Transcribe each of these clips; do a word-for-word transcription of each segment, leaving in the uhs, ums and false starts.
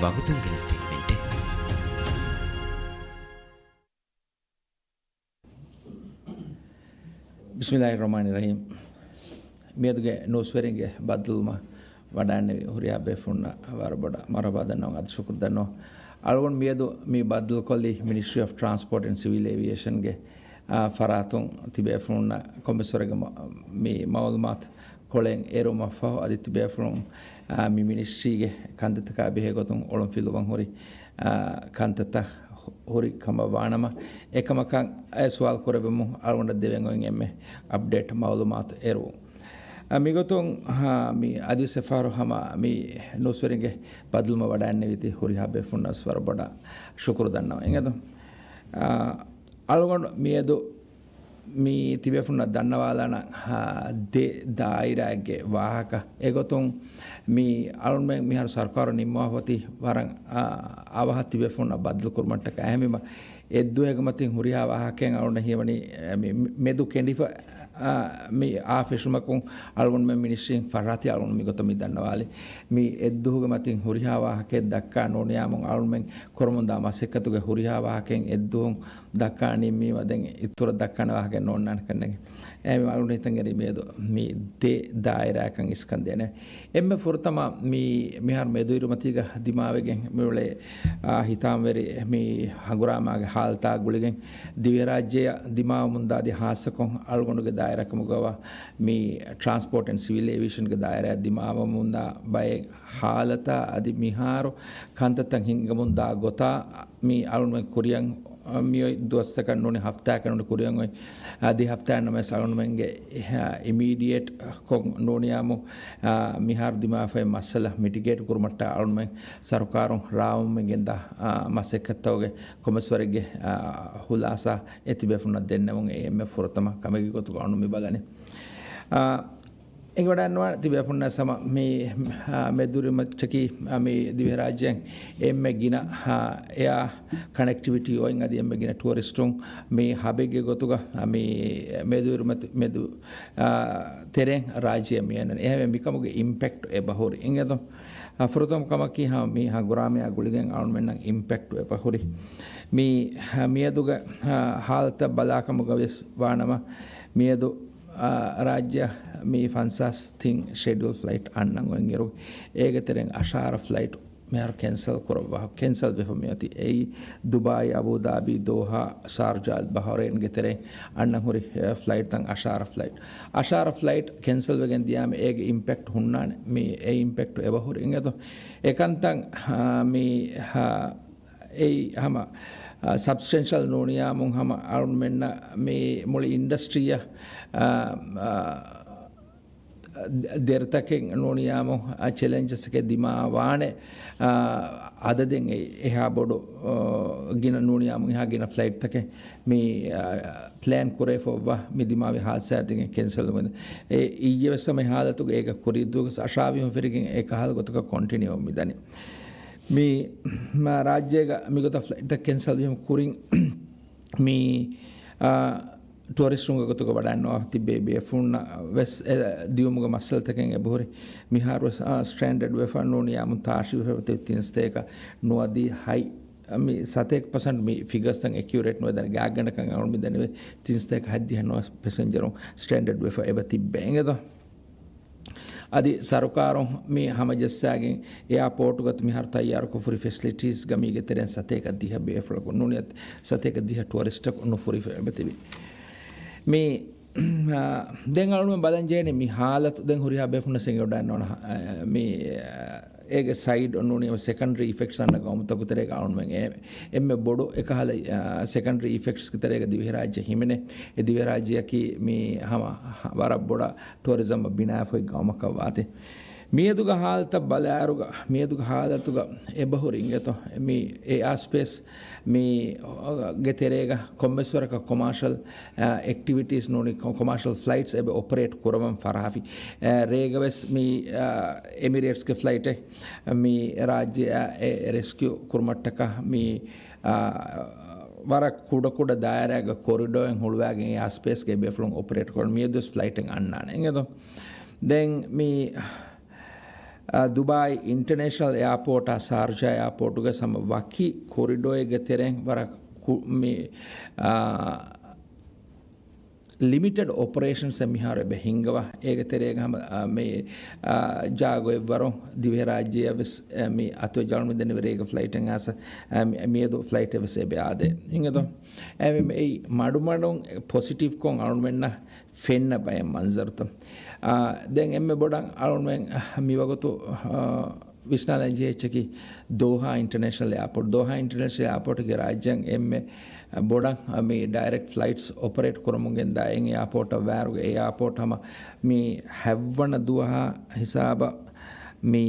ވަގުތުން ގެނެސްދިން އިވެންޓެއް. ބިސްމިއްލާހިއްރަޙްމާނިއްރަޙީމް. މިއަދުގެ ނޫސްވެރިންގެ ބައްދަލުވުމަށް ވަޑައިންނެވި ހުރިހާ ބޭފުޅުންނަށް ވަރަށް ބޮޑަށް މަރުޙަބާ ދަންނަވަން އަދި ޝުކުރު ދަންނަވަން. އަޅުގަނޑު މިއަދު މި ބައްދަލުކޮށްލީ މިނިސްޓްރީ އޮފް ޓްރާންސްޕޯޓް އެންޑް ސިވިލް އޭވިއޭޝަންގެ، އާ، ފަރާތުން ތިބޭފުޅުންނަށް ކޮންމެސްވަރެއްގެ މަ-، މި މައުލޫމާތު ކޮޅެއް އެރުމަށްފަހު އަދި ތިބޭފުޅުން، އާ، މި މިނިސްޓްރީގެ ކަންތައްތަކާ ބެހޭ ގޮތުން އޮޅުން ފިލުވަން ހުރި، އާ، ކަންތައްތައް ހު-، ހުރި ކަމަށް ވާނަމަ، އެކަމަކަށް އެ ސުވާލު ކުރެވެމުން އަޅުގަނޑަށް ދެވެން އޮތް އެންމެ އަޕްޑޭޓް މައުލޫމާތު އެރުވުން. އާ، މިގޮތުން، އާ، މި އަދި ސެފާރު ހަމަ މި ނޫސްވެރިންގެ ބައްދަލުވުމަށް ވަޑައިންނެވިތީ ހުރިހާ ބޭފުޅުންނަށް ވަރަށް ބޮޑަށް ޝުކުރު ދަންނަވަން. އިނގޭތޯ؟ އާ، އަޅުގަނޑު މިއަދު މި ތިބޭފުންނަށް ދަންނަވާލާނަން، އާ، ދެ ދާއިރާއެއްގެ ވާހަކަ. އެގޮތުން މި އަޅުމެން މިހާރު ސަރުކާރު ނިންމަވާފަތި ވަރަށް، އާ، އަވަހަށް ތިބޭފުންނަށް ބައްދަލު ކުރުމަށްޓަކާ. އެހެންވީމަ، އެއްދުވަހެއްގެ މަތިން ހުރިހާ ވާހަކައެއް އަޅުގަނޑަށް ހީވަނީ، އެ، މި، މެދު ކެނޑިފަ، އާ، މި އާ ފެށުމަކުން އަޅުގަނޑުމެން މިނިސްޓްރީން ފަށާތީ އަޅުގަނޑު މިގޮތަށް މި ދަންނަވާލީ. މި އެއްދުވަހުގެ މަތިން ހުރިހާ ވާހަކައެއް ދައްކާ ނޫނިޔާމުން އަޅުމެން ކުރަމުންދާ މަސައްކަތުގެ ހުރިހާ ވާހަކައެއް އެއްދުވަހުން ދައްކާ ނިންމީމަ ދެން އިތުރަށް ދައްކާނެ ވާހަކައެއް ނޯންނާނެ ކަންނޭނގެ. އެހެންވީމަ އަޅުގަނޑު ހިތަށް އެރީ މިއަދު މި ދެ ދާއިރާއަކަށް އިސްކަން ދޭނެ. އެންމެ ފުރަތަމަ މި މިހާރު މެދުއިރުމަތީގަ ދިމާވެގެން މިއުޅޭ، އާ، ހިތާމަވެރި މި ހަނގުރާމާގެ ހާލަތާ ގުޅިގެން ދިވެހިރާއްޖެއަށް ދިމާވަމުންދާ އަދި ހާއްސަކޮށް އަޅުގަނޑުގެ ދާއިރާ ކަމުގަވާ މި ޓްރާންސްޕޯޓް އެންޑް ސިވިލް އޭވިއޭޝަންގެ ދާއިރާއަށް ދިމާވަމުންދާ ބައެއް ހާލަތާ އަދި މިހާރު ކަންތައްތައް ހިނގަމުންދާ ގޮތާ މި އަޅުގަނޑުމެން ކުރިއަށް މިއޮތް ދުވަސްތަކަށް ނޫނީ ހަފްތާއަކަށް ނޫނީ ކުރިއަށް އޮތް، އަދި ހަފްތާއެއް ނަމަވެސް އަޅުގަނޑުމެންގެ އިމީޑިއޭޓް ކޮށް ނޫނިޔާމު، އާ، މިހާރު ދިމާވެފައި މައްސަލަ މިޓިގޭޓް ކުރުމަށްޓަކާ އަޅުގަނޑުމެން ސަރުކާރުން ރާވަމުން ގެންދާ، އާ، މަސައްކަތްތަކުގެ ކޮންމެސްވަރެއްގެ، އާ، ހުލާސާ އެ ތިބޭފުންނަށް ދެންނެވުން އެ އެންމެ ފުރަތަމަ ކަމެއްގެ ގޮތުގަ އަޅުގަނޑު މި ބަލަނީ. އާ، އެނގިވަޑައިގަންނަވާނެ ތިބޭފުންނަށް ހަމަ މި، އާ، މެދުއިރުމައްޗަކީ، އާ، މި ދިވެހިރާއްޖޭން އެންމެ ގިނަ، އާ، އެއާ ކަނެކްޓިވިޓީ އޮތް އަދި އެންމެ ގިނަ ޓުއަރިސްޓުން މި ހަބެއްގެ ގޮތުގަ، އާ، މި މެދުއިރުމަތި-، މެދު، އާ، ތެރޭން ރާއްޖެއަށް މި އަންނަނީ. އެހެންވެ މިކަމުގެ އިމްޕެކްޓް އެބަހުރި. އިނގޭތޯ؟ އާ، ފުރަތަމަ ކަމަކީ ހަމަ މި ހަނގުރާމައާ ގުޅިގެން އަޅުމެންނަށް އިމްޕެކްޓް އެބަހުރި. މި، އާ، މިއަދުގެ، އާ، ހާލަތަށް ބަލާކަމުގަ ވެސް ވާނަމަ މިއަދު އާ، ރާއްޖެއަށް މި ފަންސާސް ތިން ޝެޑިއުލް ފްލައިޓް އަންނަން އޮތްއިރު، އޭގެ ތެރެއިން އަށާރަ ފްލައިޓް މިހާރު ކެންސަލް ކުރައްވާ، ކެންސަލް ވެފަ މިއޮތީ. އެއީ، ދުބާއީ، އަބޫދާބީ، ދޯހާ، ޝާރްޖާ، ބަހްރެއިންގެ ތެރެއިން އަންނަން ހުރި، އެ، ފްލައިޓްތައް އަށާރަ ފްލައިޓް. އަށާރަ ފްލައިޓް ކެންސަލް ވެގެން ދިޔާމަ އޭގެ އިމްޕެކްޓް ހުންނާނެ. މި އެ އިމްޕެކްޓް އެބަހުރި އިނގޭތޯ. އެކަންތައް، އާ، މި، އާ، އެއީ ހަމަ، އާ، ސަބްސްޓެންޝަލް ނޫނިޔާމުން ހަމަ އަޅުމެންނަށް މި މުޅި އިންޑަސްޓްރީއަށް، އާ، އާ، ދެރަތަކެއް ނޫނިޔާމު، އާ، ޗެލެންޖަސްތަކެއް ދިމާވާނެ، އާ، އަދަދެއް އެ-، އެހާ ބޮޑު، އާ، ގިނަ ނޫނިޔާމު، އެހާ ގިނަ ފްލައިޓްތަކެއް މި، އާ، ޕްލޭން ކުރެފައިވާ މި ދިމާވި ހާދިސާތަކެއް ކެންސަލް ވެ. އެ އިއްޔެވެސް ހަމަ އެ ހާލަތުގަ އޭގަ ކުރީ ދުވަސް އަށާވީހުން ފެށިގެން އެކަހަލަ ގޮތަކަށް ކޮންޓިނިއު މި ދަނީ. މި، މާ، ރާއްޖޭގަ މިގޮތަށް ފްލައިޓްތައް ކެންސަލް ވީމަ ކުރިން މި، އާ، ޓުއަރިސްޓުންގެ ގޮތުގަ ވަޑައިންނަވާ ތިއްބެވި ބޭފުޅުންނަށް ވެސް އެ ދިޔުމުގެ މައްސަލަތަކެއް އެބަހުރި. މިހާރު ވެސް، އާ، ސްޓްރޭންޑެޑް ވެފަ ނޫނިޔާމު ތާށިވެފަ ތިން ސަތޭކަ ނުވަދިހަ ހަތް. މި ސަތޭކަ ޕަސެންޓް މި ފިގަސްތައް އެކިއުރޭޓް ނުވެ ދަނީ ގާތްގަނޑަކަށް އަޅު މި ދަނީ ތިން ސަތޭކަ ހަތްދިހަ ނުވަ ޕެސެންޖަރުން ސްޓްރޭންޑެޑް ވެފަ އެބަ ތިއްބެ އިނގޭތޯ. އަދި ސަރުކާރުން މި ހަމަޖައްސާގެން އެއާޕޯޓުގަ މިހާރު ތައްޔާރުކޮށްފަ ހުރި ފެސިލިޓީސްގަ މީގެ ތެރެއިން ސަތޭކަ ދިހަ ބޭފުޅަކު ނޫނީ ސަތޭކަ ދިހަ ޓުއަރިސްޓަކު ނުފުރިފަ އެބަތިބި. މި، އާ، ދެން އަޅުމެން ބަލަން ޖެހޭނީ މި ހާލަތު ދެން ހުރިހާ ބޭފުންނަށް އެނގިވަޑައިގަންނަވާނެ، އާ، މި، އާ، އޭގެ ސައިޑް ނޫނީ ސެކަންޑަރީ އިފެކްޓްސް އަންނަ ގައުމުތަކުގެ ތެރޭގަ އަޅުމެން އެ-، އެންމެ ބޮޑު އެކަހަލަ، އާ، ސެކަންޑަރީ އިފެކްޓްސްގެ ތެރޭގަ ދިވެހިރާއްޖެ ހިމެނޭ. އެ ދިވެހިރާއްޖެއަކީ މި ހަމަ ވަރަށް ބޮޑަށް ޓުއަރިޒަމަށް ބިނާވެފައި ގައުމަކަށް ވާތީ. މިއަދުގެ ހާލަތަށް ބަލާއިރުގަ، މިއަދުގެ ހާލަތުގަ އެބަހުރި އިނގޭތޯ، މި އެއާސްޕޭސް މި ގެ ތެރޭގަ ކޮންމެސްވަރަކަށް ކޮމާޝަލް، އާ، އެކްޓިވިޓީސް ނޫނީ ކޮ-، ކޮމާޝަލް ފްލައިޓްސް އެބަ އޮޕަރޭޓް ކުރަވަން ފަށާފި. އާ، ރޭގަވެސް މި، އާ، އެމިރޭޓްސްގެ ފްލައިޓެއް މި ރާއްޖެއަށް އެ ރެސްކިއު ކުރުމަށްޓަކާ މި، އާ، ވަރަށް ކުޑަކުޑަ ދާއިރާގެ ކޮރިޑޯއެއް ހުޅުވާގެން އެއާސްޕޭސްގެ ބޭފުޅުން އޮޕަރޭޓް ކުރަން މިއަދުވެސް ފްލައިޓެއް އަންނާނެ އިނގޭތޯ. ދެން މި އާ، ދުބާއި އިންޓަރނޭޝަނަލް އެއާޕޯޓާ ޝާރްޖާ އެއާޕޯޓުގެ ހަމަ ވަކި ކޮރިޑޯއެއްގެ ތެރެއިން ވަރަށް ކު-، މި، އާ، ލިމިޓެޑް އޮޕަރޭޝަންސް މިހާރު އެބަ ހިންގަވާ. އޭގެ ތެރޭގަ ހަމަ، އާ، މި، އާ، ޖާގަ އޮތްވަރު ދިވެހިރާއްޖެއަށް ވެސް، އާ، މި އަތޮޅު ޖަޅުނު ދެން ވެރޭގެ ފްލައިޓެއް އާސަ، އާ، މި، މިއަދު ފްލައިޓެއް ވެސް އެބަ އާދޭ. އިނގޭތޯ؟ އެ މި، އެއީ މަޑުމަޑުން ޕޮޒިޓިވްކޮށް އަޅުމެންނަށް ފެންނަ ބައެއް މަންޒަރުތައް. އާ، ދެން އެންމެ ބޮޑަށް އަޅުމެން މިވަގުތު، އާ، ވިސްނާލަން ޖެހޭ އެއްޗަކީ ދޯހާ އިންޓަރނޭޝަނަލް އެއާޕޯޓް. ދޯހާ އިންޓަރނޭޝަނަލް އެއާޕޯޓްގެ ރާއްޖޭން އެންމެ ބޮޑަށް މި ޑައިރެކްޓް ފްލައިޓްސް އޮޕަރޭޓް ކުރަމުން ގެންދާ އެއް އެއާޕޯޓަށް ވާއިރުގަ އެ އެއާޕޯޓް ހަމަ މި ހަތްވަނަ ދުވަހާ ހިސާބަށް މި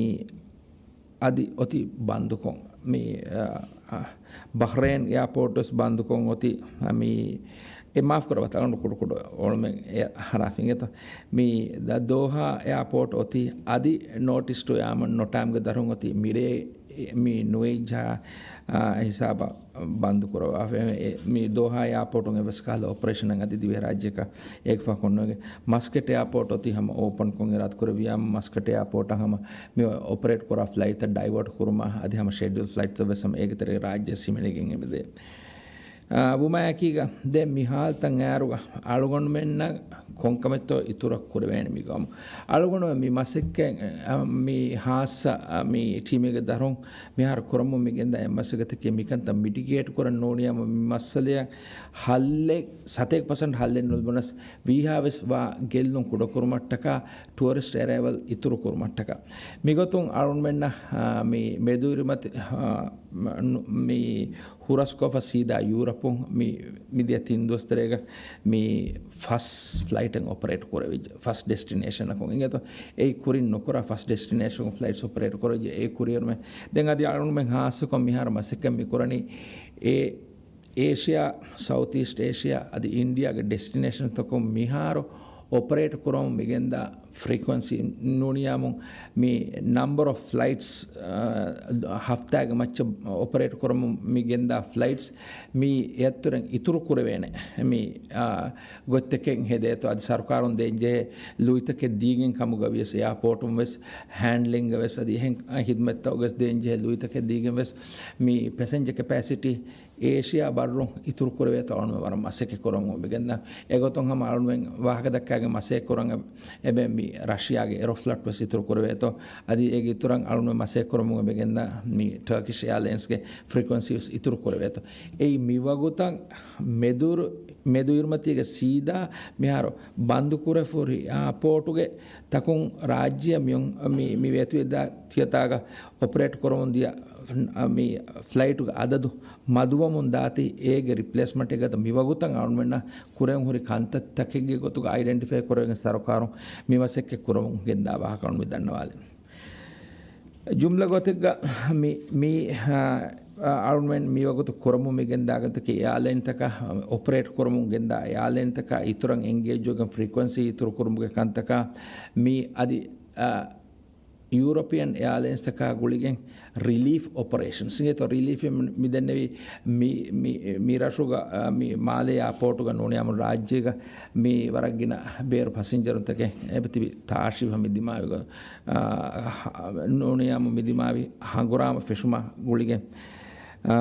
އަދި އޮތީ ބަންދުކޮށް. މި، އަ، އަ، ބަހްރޭން އެއާޕޯޓް ވެސް ބަންދުކޮށް އޮތީ، މި، އެ މާފް ކުރައްވާ، އަޅުގަނޑު ކުޑަކުޑަ އޮޅުމެއް އެ ހަރާފިން އެތަ. މި ދ-، ދޯހާ އެއާޕޯޓް އޮތީ އަދި ނޯޓިސް ޓު އާމަން ނޮޓާމްގެ ދަށުން އޮތީ މިރޭ މި ނުވައްޖާ، އާ، ހިސާބަށް ބަންދު ކުރައްވާފަ. އެ، މި ދޯހާ އެއާޕޯޓުން އެއްވެސް ކަހަލަ އޮޕަރޭޝަނެއް އަދި ދިވެހިރާއްޖެއަކަށް އޭގެ ފަހު ކޮންނުވެގެން. މަސްކެޓް އެއާޕޯޓް އޮތީ ހަމަ އޯޕަންކޮށް އިރާދަކުރެއްވިޔާ، މަސްކެޓް އެއާޕޯޓަށް ހަމަ މި އޮޕަރޭޓް ކުރާ ފްލައިޓްތައް ޑައިވާޓް ކުރުމަށް އަދި ހަމަ ޝެޑިއުލް ފްލައިޓްތައް ވެސް ހަމަ އޭގެ ތެރޭގަ ރާއްޖެ ހިމެނިގެން އެބަދޭ. އާ، ވުމާއެކީގަ ދެން މި ހާލަތަށް އައިއިރުގަ އަޅުގަނޑުމެންނަށް ކޮންކަމެއްތޯ އިތުރަށް ކުރެވޭނެ މި ގައުމު. އަޅުގަނޑުމެން މި މަސައްކަތް، އަ، މި ހާއްސަ، އަ، މި ޓީމެއްގެ ދަށުން މިހާރު ކުރަމުން މި ގެންދާ އެއް މަސައްކަތަކީ މިކަންތައް މިޓިގޭޓް ކުރަން ނޫނިއްޔާމު މި މައްސަލައަށް ހައްލެއް، ސަތޭކަ ޕަސެންޓް ހައްލެއް ނުލިބުނަސް ވީހާވެސް ވާ ގެއްލުން ކުޑަކުރުމަށްޓަކާ، ޓުއަރިސްޓް އެރައިވަލް އިތުރު ކުރުމަށްޓަކާ. މިގޮތުން އަޅުގަނޑުމެންނަށް، އާ، މި މެދުއިރުމަތި، އާ، މ-، ނު-، މި ހުރަސްކޮށްފަ ސީދާ ޔޫރަޕުން މި، މިދިޔަ ތިން ދުވަސް ތެރޭގަ މި ފަސް ފްލައިޓެއް އޮޕަރޭޓް ކުރެވިއްޖެ. ފަސް ޑެސްޓިނޭޝަނަކުން އިނގޭތޯ. އެއީ ކުރިން ނުކުރާ ފަސް ޑެސްޓިނޭޝަން ފްލައިޓްސް އޮޕަރޭޓް ކުރެވިއްޖެ. އެ ކުރިއެރުމެ ދެން އަދި އަޅުގަނޑުމެން ހާއްސަކޮށް މިހާރު މަސައްކަތް މި ކުރަނީ އެ އޭޝިއާ، ސައުތް އީސްޓް އޭޝިއާ އަދި އިންޑިއާގެ ޑެސްޓިނޭޝަންތަކުން މިހާރު އޮޕަރޭޓް ކުރަމުން މިގެންދާ ފްރީކުއެންސީ ނޫނިއްޔާމު މި ނަމްބަރ އޮފް ފްލައިޓްސް، އަ، ހަފްތާގެ މައްޗަށް އޮޕަރޭޓް ކުރަމުން މިގެންދާ ފްލައިޓްސް މި އެއަށްތުރެން އިތުރު ކުރެވޭނެ މި، އަ، ގޮތްތަކެއް ހެދޭތޯ. އަދި ސަރުކާރުން ދޭންޖެހޭ ލުއިތަކެއް ދީގެން ކަމުގަ ވިޔަސް އެއާޕޯޓުން ވެސް ހޭންޑްލިންގ ވެސް އަދި އެހެން ހިދުމަތްތައް ވެސް ދޭންޖެހޭ ލުއިތަކެއް ދީގެން ވެސް މި ޕެސެންޖަރ ކެޕޭސިޓީ އޭޝިއާ ބައްރުން އިތުރު ކުރެވޭތޯ އަޅުމެން ވަރަށް މަސައްކަތް ކުރަމުން މިގެންދާ. އެގޮތުން ހަމަ އަޅުމެން ވާހަކަ ދައްކާގެން މަސައްކަތް ކުރަން އެބެ މި ރަޝިޔާގެ އެރޮފްލަޓް ވެސް އިތުރު ކުރެވޭތޯ. އަދި އޭގެ އިތުރަށް އަޅުމެން މަސައްކަތް ކުރަމުން މިގެންދާ މި ޓަރކިޝް އެއާލައިންސްގެ ފްރީކުއެންސީ ވެސް އިތުރު ކުރެވޭތޯ. އެއީ މިވަގުތަށް މެދުރު-، މެދުއިރުމަތީގެ ސީދާ މިހާރު ބަންދު ކުރެފަ ހުރި އެއާޕޯޓުގެ ތަކުން ރާއްޖެއަށް މިއޮން-، މި-، މި ވޭތުވެދާ ތިޔަތާގަ އޮޕަރޭޓް ކުރަމުން ދިޔަ މި ފްލައިޓުގެ އަދަދު މަދުވަމުން ދާތީ، އޭގެ ރިޕްލޭސްމަންޓެއްގަތަ މިވަގުތަށް އަޅުމެންނަށް ކުރެން ހުރި ކަންތައްތަކެއްގެ ގޮތުގަ އައިޑެންޓިފައި ކުރެވިގެން ސަރުކާރުން މި މަސައްކަތް ކުރަމުން ގެންދާ ވާހަކަ މި ދަންނަވާލި. ޖުމްލަ ގޮތެއްގަ މި، މި، އާ، އަޅުމެން މިވަގުތު ކުރަމުން މި ގެންދާގޮތަކީ އެއާލައިންތަކަށް، އޮޕަރޭޓް ކުރަމުން ގެންދާ އެއާލައިންތަކާ އިތުރަށް އެންގޭޖްވެގެން ފްރީކުއެންސީ އިތުރު ކުރުމުގެ ކަންތަކާ މި އަދި، އާ، ޔޫރަޕިއަން އެއާލައިންސްތަކާ ގުޅިގެން ރިލީފް އޮޕަރޭޝަންސް އިނގޭތޯ. ރިލީފް މި-، މިދެންނެވީ މި-، މި-، މި ރަށުގަ، އާ، މި މާލޭ އެއާޕޯޓުގަ ނޫނިއްޔާމު ރާއްޖޭގަ މި ވަރަށް ގިނަ ބޭރު ޕަސެންޖަރުންތަކެއް އެބަތިބި ތާށިވި މި ދިމާވި ގޮ-، އާ، ނޫނިއްޔާމު މި ދިމާވި ހަނގުރާމަ ފެށުމާ ގުޅިގެން، އާ،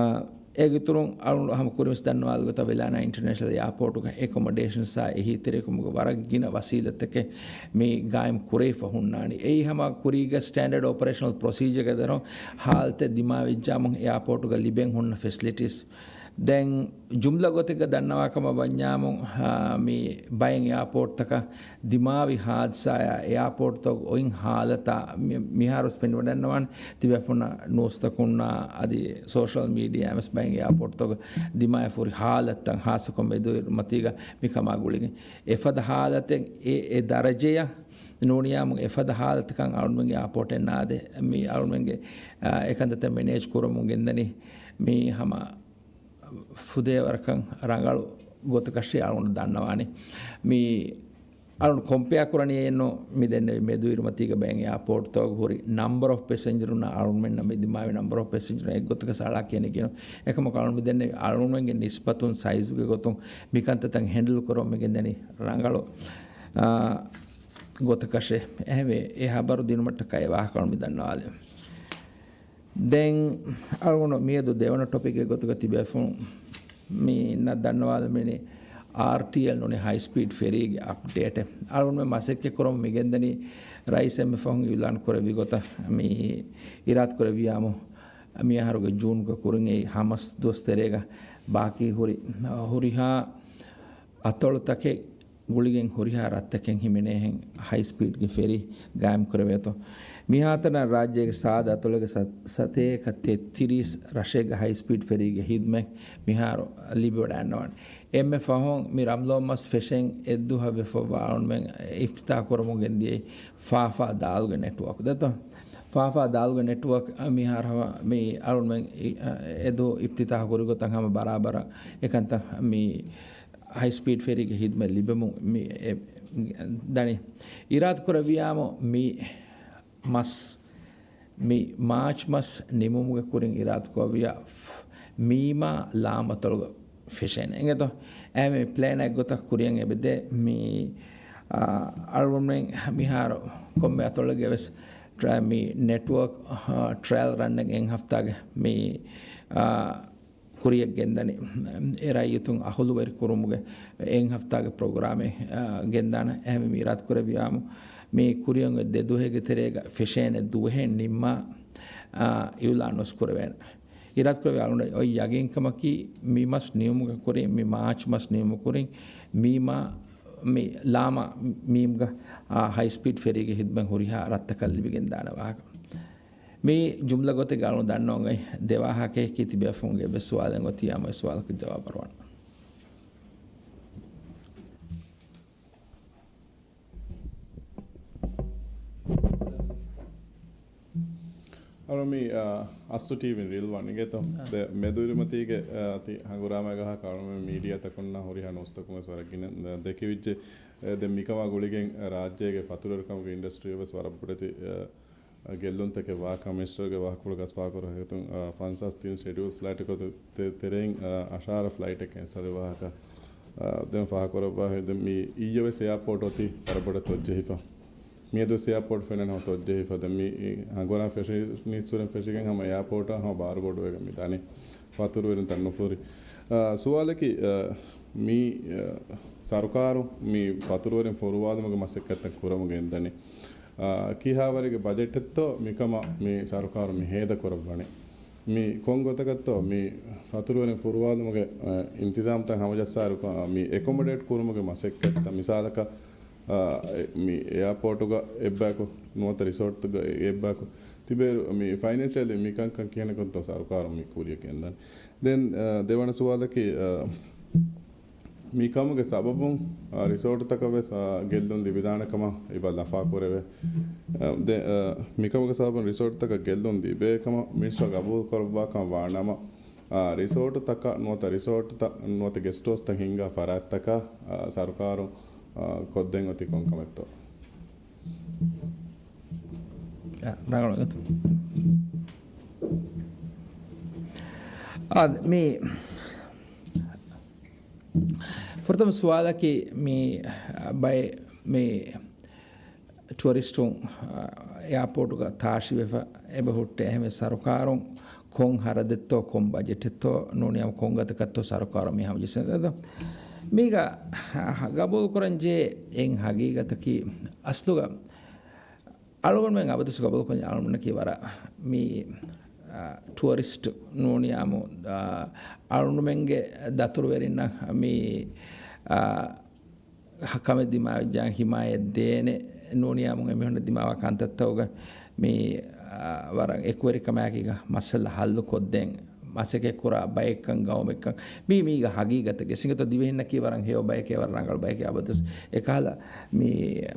އޭގެ އިތުރުން އަޅުގަނޑު ހަމަ ކުރިންވެސް ދަންނަވާލި ގޮތަށް ވެލާނާ އިންޓަރނޭޝަނަލް އެއާޕޯޓުގަ އެކޮމޮޑޭޝަންސްއާ އެހީތެރިކަމުގެ ވަރަށް ގިނަ ވަސީލަތްތަކެއް މި ގާއިމް ކުރެވިފަ ހުންނާނީ. އެއީ ހަމަ ކުރީގެ ސްޓޭންޑަޑް އޮޕަރޭޝަނަލް ޕްރޮސީޖަރގެ ދަށުން ހާލަތެއް ދިމާވެއްޖާމު އެއާޕޯޓުގަ ލިބެން ހުންނަ ފެސިލިޓީސް. ދެން ޖުމްލަ ގޮތެއްގަ ދަންނަވާ ކަމަށް ވަންޏާމު، އާ، މި ބައެއް އެއާޕޯޓްތަކަށް ދިމާވި ހާދިސާއާ އެއާޕޯޓްތަކުގެ އޮތް ހާލަތާ މި-، މިހާރުވެސް ފެނިވަޑަންނަވާނެ. ތިބޭފުޅުންނަށް ނޫސްތަކުންނާ އަދި ސޯޝަލް މީޑިއާ ވެސް ބައެއް އެއާޕޯޓްތަކުގެ ދިމާވެފަ ހުރި ހާލަތްތައް ހާއްސަކޮށް މެދުއިރުމަތީގަ މިކަމާ ގުޅިގެން އެފަދަ ހާލަތެއް އެ، އެ ދަރަޖަޔަށް ނޫނިއްޔާމު އެފަދަ ހާލަތަކަށް އަޅުމެންގެ އެއާޕޯޓެއް ނާދޭ. މި އަޅުމެންގެ، އާ، އެކަންތައްތައް މެނޭޖް ކުރަމުން ގެންދަނީ މި ހަމަ ފުދޭވަރަކަށް ރަނގަޅު ގޮތަކަށް އަޅުގަނޑު ދަންނަވާނެ. މި އަޅުން ކޮމްޕެއާ ކުރަނީ އެއްނު މި ދެންނެވި މެދުއިރުމަތީގަ ބައެއް އެއާޕޯޓްތަކުގަ ހުރި ނަމްބަރ އޮފް ޕެސެންޖަރުންނާ އަޅުމެންނަށް މި ދިމާވި ނަމްބަރ އޮފް ޕެސެންޖަރުން އެއްގޮތަކަށް އަޅާ ކިޔަނީ ކިޔަނު. އެކަމަކު އަޅުން މި ދެންނެވި އަޅުމެންގެ ނިސްބަތުން ސައިޒުގެ ގޮތުން މިކަންތައްތައް ހެންޑަލް ކުރަމުން މި ގެންދަނީ ރަނގަޅު، އާ، ގޮތަކަށެ. އެހެންވެ، އެ ހަބަރު ދިނުމަށްޓަކައި ވާހަކަ މި ދަންނަވާލެ. ދެން އަޅުގަނޑު މިއަދު ދެވަނަ ޓޮޕިކެއް ގޮތުގަ ތިބޭފުޅުން މިންނަށް ދަންނަވާލަމިނީ އާރްޓީއެލް ނޫނީ ހައި ސްޕީޑް ފެރީގެ އަޕްޑޭޓެއް. އަޅުގަނޑުމެން މަސައްކަތް ކުރަމުން މިގެންދަނީ ރައީސް އެންމެ ފަހުން އިއުލާން ކުރެއްވި ގޮތަށް މި އިރާދަ ކުރެއްވިޔާމު، މިއަހަރުގެ ޖޫންގެ ކުރިން އެއީ ހަމަސް ދުވަސް ތެރޭގަ ބާކީ ހުރި ހުރިހާ އަތޮޅުތަކެއް ގުޅިގެން ހުރިހާ ރަށްތަކެއް ހިމެނޭހެން ހައި ސްޕީޑްގެ ފެރީ ގާއިމް ކުރެވޭތޯ. މިހާތަނަށް ރާއްޖޭގެ ސާދަ އަތޮޅުގެ ސަ-، ސަތޭކަ ތެއްތިރީސް ރަށެއްގަ ހައި ސްޕީޑް ފެރީގެ ހިދުމަތް މިހާރު ލިބިވަޑައިގަންނަވާނެ. އެންމެ ފަހުން މި ރަމްޟާން މަސް ފެށެން އެއްދުވަހަށް ވެފައިވާ އަޅުގަނޑުމެން އިފްތިތާހު ކުރަމުން ގެންދިޔައީ ފާފާ ދާލުގެ ނެޓްވޯކް ދެތޯ. ފާފާ ދާލުގެ ނެޓްވޯކް މިހާރު ހަމަ މި އަޅުގަނޑުމެން އި-، އެދު އިފްތިތާހު ކުރި ގޮތަށް ހަމަ ބަރާބަރަށް އެކަންތައް މި ހައި ސްޕީޑް ފެރީގެ ހިދުމަތް ލިބެމުން މި އެ، ދަނީ. އިރާދަ ކުރެއްވިޔާމު މި މަސް، މި މާޗް މަސް ނިމުމުގެ ކުރިން އިރާދަ ކުރެއްވިޔާ މީމާ ލާމް އަތޮޅުގަ ފެށޭނެ. އެނގޭތޯ؟ އެހެންވެ މި ޕްލޭން އެއްގޮތަށް ކުރިއަށް އެބަދޭ މި، އާ، އަޅުގަނޑުމެން މިހާރު ކޮންމެ އަތޮޅެއްގެ ވެސް ޓްރަ-، މި ނެޓްވޯކް، އާ، ޓްރަޔަލް ރަންނެއް އެއް ހަފްތާގެ މި، އާ، ކުރިއަށް ގެންދަނީ. އެ ރައްޔިތުން އަހުލުވެރި ކުރުމުގެ އެއް ހަފްތާގެ ޕްރޮގްރާމެއް، އާ، ގެންދާނަ. އެހެންވެ މި އިރާދަ ކުރެއްވިޔާމު، މި ކުރިއަށް އޮތް ދެ ދުވަހެއްގެ ތެރޭގަ ފެށޭނެ ދުވަހެއް ނިންމާ، އާ، އިއުލާން ވެސް ކުރެވޭނެ. އިރާދަ ކުރެވޭ އަޅުގަނޑަށް އޮތް ޔަގީންކަމަކީ، މި މަސް ނިމުމުގެ ކުރިން، މި މާޗް މަސް ނިމުމުގެ ކުރިން، މީމާ، މި ލާމާ މީމްގަ، އާ، ހައި ސްޕީޑް ފެރީގެ ހިދުމަތް ހުރިހާ ރަށްތަކަށް ލިބިގެންދާނެ ވާހަކަ. މި ޖުމްލަ ގޮތެއްގަ އަޅުގަނޑު ދަންނަވަން އޮތް ދެ ވާހަކައަކީ ތިބޭފުޅުންގެ އެއްވެސް ސުވާލެއް އޮތިއްޔާމު އެ ސުވާލަކަށް ޖަވާބު އަރުވާނެ. އަޅު މި، އާ، އަސްލު ޓީވީން ރީލް ވާން އިނގޭތޯ؟ އާ. ދެ މެދުއިރުމަތީގެ، އާ، ތި ހަނގުރާމައިގަ ހަ ކަޅުމެ މީޑިއާތަކުންނާ ހުރިހާ ނޫސްތަކުން ވެސް ވަރަށް ގިނަ ދެކިވިއްޖެ. އެ، ދެން މިކަމާ ގުޅިގެން ރާއްޖޭގެ ފަތުރުވެރިކަމުގެ އިންޑަސްޓްރީ ވެސް ވަރަށް ބޮޑެތި، އާ، ގެއްލުންތަކެއް ވާކަން މިނިސްޓަރުގެ ވާހަކަފުޅު ގަސްފާކުރ ހެތުން، ފަންސާސް ތިން ޝެޑިއުލް ފްލައިޓް ގޮތު ތެ-، ތެރެއިން، އަށާރަ ފްލައިޓެއް ކެންސަލް ވާހަކަ، ދެން ފާހަކުރައްވާ ހެދެ މި އިއްޔެ ވެސް އެއާޕޯޓް އޮތީ ވަރަށް ބޮޑަށް ތޮއްޖެހިފަ. މިއަދު ވެސް އެއާޕޯޓް ފެންނަން ހަމަ ތޮއްޖެހިފަ. ދެން މި ހަނގުރާ ފެށި ނީސްވެރިން ފެށިގެން ހަމަ އެއާޕޯޓަށް ހަމަ ބާރުބޮޑުވެގެން މި ދާނީ ފަތުރުވެރިން ތަން ނުފުރި. އާ، ސުވާލަކީ، އާ، މި، އާ، ސަރުކާރު މި ފަތުރުވެރިން ފޮރުވާލުމުގެ މަސައްކަތްތައް ކުރަމުގެ އިންދަނީ. އާ، ކިހާވަރެއްގެ ބަޖެޓެއްތޯ މިކަމަށް މި ސަރުކާރު މި ހޭދަ ކުރައްވަނީ؟ މި ކޮން ގޮތަކަށްތޯ މި ފަތުރުވެރިން ފުރުވާލުމުގެ، އާ، އިންތިޒާމްތައް ހަމަޖައްސާއިރު، އާ، މި އެކޮމޮޑޭޓް ކުރުމުގެ މަސައްކަތްތައް މިސާލަކަށް، އާ، އެ، މި އެއާޕޯޓުގަ އެއްބަޔަކު ނުވަތަ ރިސޯޓްގަ އެއްބަޔަކު ތިބޭއިރު މި ފައިނޭންޝަލީ މި ކަންކަން ކިހިނެއްކޮށްތޯ ސަރުކާރު މި ކުރިއަށް ގެންދަނީ؟ ދެން، އާ، ދެވަނަ ސުވާލަކީ، އާ، މިކަމުގެ ސަބަބުން، އާ، ރިސޯޓުތަކަށް ވެސް، އާ، ގެއްލުން ލިބިދާނެ ކަމަށް އެބަ ލަފާކުރެވޭ. އާ، ދެ-، އާ، މިކަމުގެ ސަބަބުން ރިސޯޓުތަކަށް ގެއްލުން ލިބޭ ކަމަށް މިނިސްޓަރ ގަބޫލު ކުރައްވާކަން ވާ ނަމަ، އާ، ރިސޯޓުތަކަށް ނުވަތަ ރިސޯޓުތައް ނުވަތަ ގެސްޓް ހައުސްތައް ހިންގާ ފަރާތްތަކަށް، އާ، ސަރުކާރު، އާ، ކޮށްދޭން އޮތީ ކޮން ކަމެއްތޯ؟ އާ، ރަނގަޅު. އާ، މި ފުރަތަމަ ސުވާލަކީ މި ބައެއް މި ޓުއަރިސްޓުން، އާ، އެއާޕޯޓުގަ ތާށިވެފަ އެބަ ހުއްޓޭ. އެހެންވެ ސަރުކާރުން ކޮން ހަރަދެއްތޯ، ކޮން ބަޖެޓެއްތޯ، ނޫނީ ކޮން ގޮތަކަށްތޯ ސަރުކާރު މި ހަމަޖެއްސެން ދޭތޯ؟ މީގަ ގަބޫލުކުރަން ޖެހޭ އެއް ހަގީގަތަކީ އަސްލުގަ އަޅުގަނޑުމެން އަބަދުސް ގަބޫލުކުރަން އަޅުގަނޑަކީ ވަރަށް މި، އާ، ޓުއަރިސްޓް ނޫނިއްޔާމު، އާ، އަޅުގަނޑުމެންގެ ދަތުރުވެރިންނަށް މި، އާ، ކަމެއް ދިމާވެއްޖާ ހިމާޔަތް ދޭނެ ނޫނިއްޔާމު އެމީހުންނަށް ދިމާވާ ކަންތައްތަކުގަ މި، އާ، ވަރަށް އެކުވެރިކަމާއެކީގަ މައްސަލަ ހައްލު ކޮށްދޭން މަސައްކަތް ކުރާ ބައެއްކަން ގައުމެއްކަން. މީ، މީގަ ހަގީގަތެއް. އެސިނގިތޯ ދިވެހިންނަކީ ވަރަށް ހެޔޮ ބައެކޭ، ވަރަށް ރަނގަޅު ބައެކޭ. އަބަދުސް އެކަހަލަ މި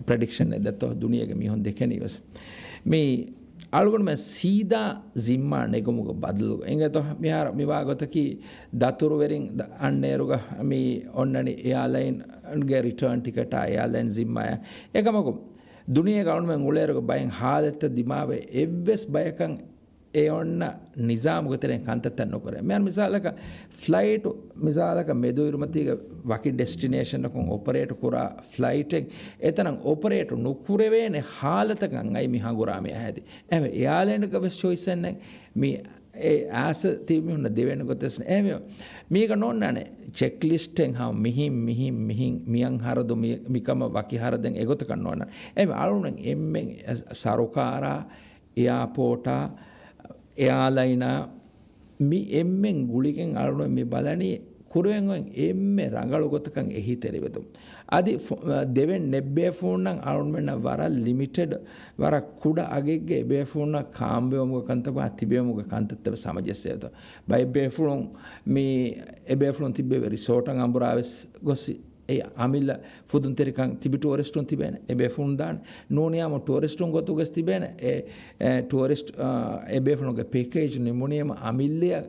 ޕްރެޑިކްޝަން އެއް ދެއްތޯ ދުނިޔޭގެ މީހުން ދެކެނީ ވެސް. މި އަޅުގަނޑުމެން ސީދާ ޒިންމާ ނެގުމުގެ ބަދަލު އިނގޭތޯ. މިހާރު މިވާ ގޮތަކީ ދަތުރުވެރިން ދަ-، އަންނައިރުގަ މި އޮންނަނީ އެއާލައިންގެ ރިޓާން ޓިކެޓާ އެއާލައިން ޒިންމާޔާ. އެކަމަކު ދުނިޔޭގަ އަޅުގަނޑުމެން އުޅޭއިރުގަ ބައެއް ހާލަތްތައް ދިމާވެ އެއްވެސް ބަޔަކަށް އެ އޮންނަ ނިޒާމުގެ ތެރެއިން ކަންތައްތައް ނުކުރޭ. މިހާރު މިސާލަކަށް ފްލައިޓު، މިސާލަކަށް މެދުއިރުމަތީގެ ވަކި ޑެސްޓިނޭޝަނަކުން އޮޕަރޭޓް ކުރާ ފްލައިޓެއް އެތަނަށް އޮޕަރޭޓް ނުކުރެވޭނެ ހާލަތަކަށް އައި މި ހަނގުރާމަޔާ ހެދި. އެހެންވެ، އެއާލައިންގަ ވެސް ޗޮއިސްއެއް ނެތް. މި އެ އާސަ ތިބި މީހުންނަށް ދެވޭނެ ގޮތެއް ވެސް ނެތް. އެހެންވެ، މީގަ ނޯންނާނެ ޗެކްލިސްޓެއް ހަމަ މިހިން، މިހިން، މިހިން، މިއަށް ހަރަދު މި، މިކަމަށް ވަކި ހަރަދެއް އެގޮތަކަށް ނޯންނާނެ. އެހެންވެ، އަޅުގަނޑު އެންމެން ސަރުކާރާ، އެއާޕޯޓާ، އެއާލައިނާ، މި އެންމެން ގުޅިގެން އަޅުގަނޑު މި ބަލަނީ ކުރެވެން އޮތް އެންމެ ރަނގަޅު ގޮތަކަށް އެހީތެރިވެދުން. އަދި ފު-، ދެވެން ނެއްބޭފުޅުންނަށް އަޅުގަނޑުމެންނަށް ވަރަށް ލިމިޓެޑް، ވަރަށް ކުޑަ އަގެއްގެ އެބޭފުޅުންނަށް ކާންބެވުމުގެ ކަންތައް ތިބެވުމުގެ ކަންތައްތައް ވެސް ހަމަޖެއްސެވޭތޯ. ބައެއް ބޭފުޅުން މި އެބޭފުޅުން ތިއްބެވި ރިސޯޓަށް އަނބުރާ ވެސް ގޮސް އެ އަމިއްލަ ފުދުންތެރިކަން ތިބި ޓޫރިސްޓުން ތިބޭނެ. އެބޭފުޅުން ދާނެ. ނޫނިއްޔާމު ޓޫރިސްޓުން ގޮތުގަސް ތިބޭނެ. އެ، އެ، ޓޫރިސްޓް، އާ، އެބޭފުޅުންގެ ޕެކޭޖް ނިމުނީމަ އަމިއްލައަށް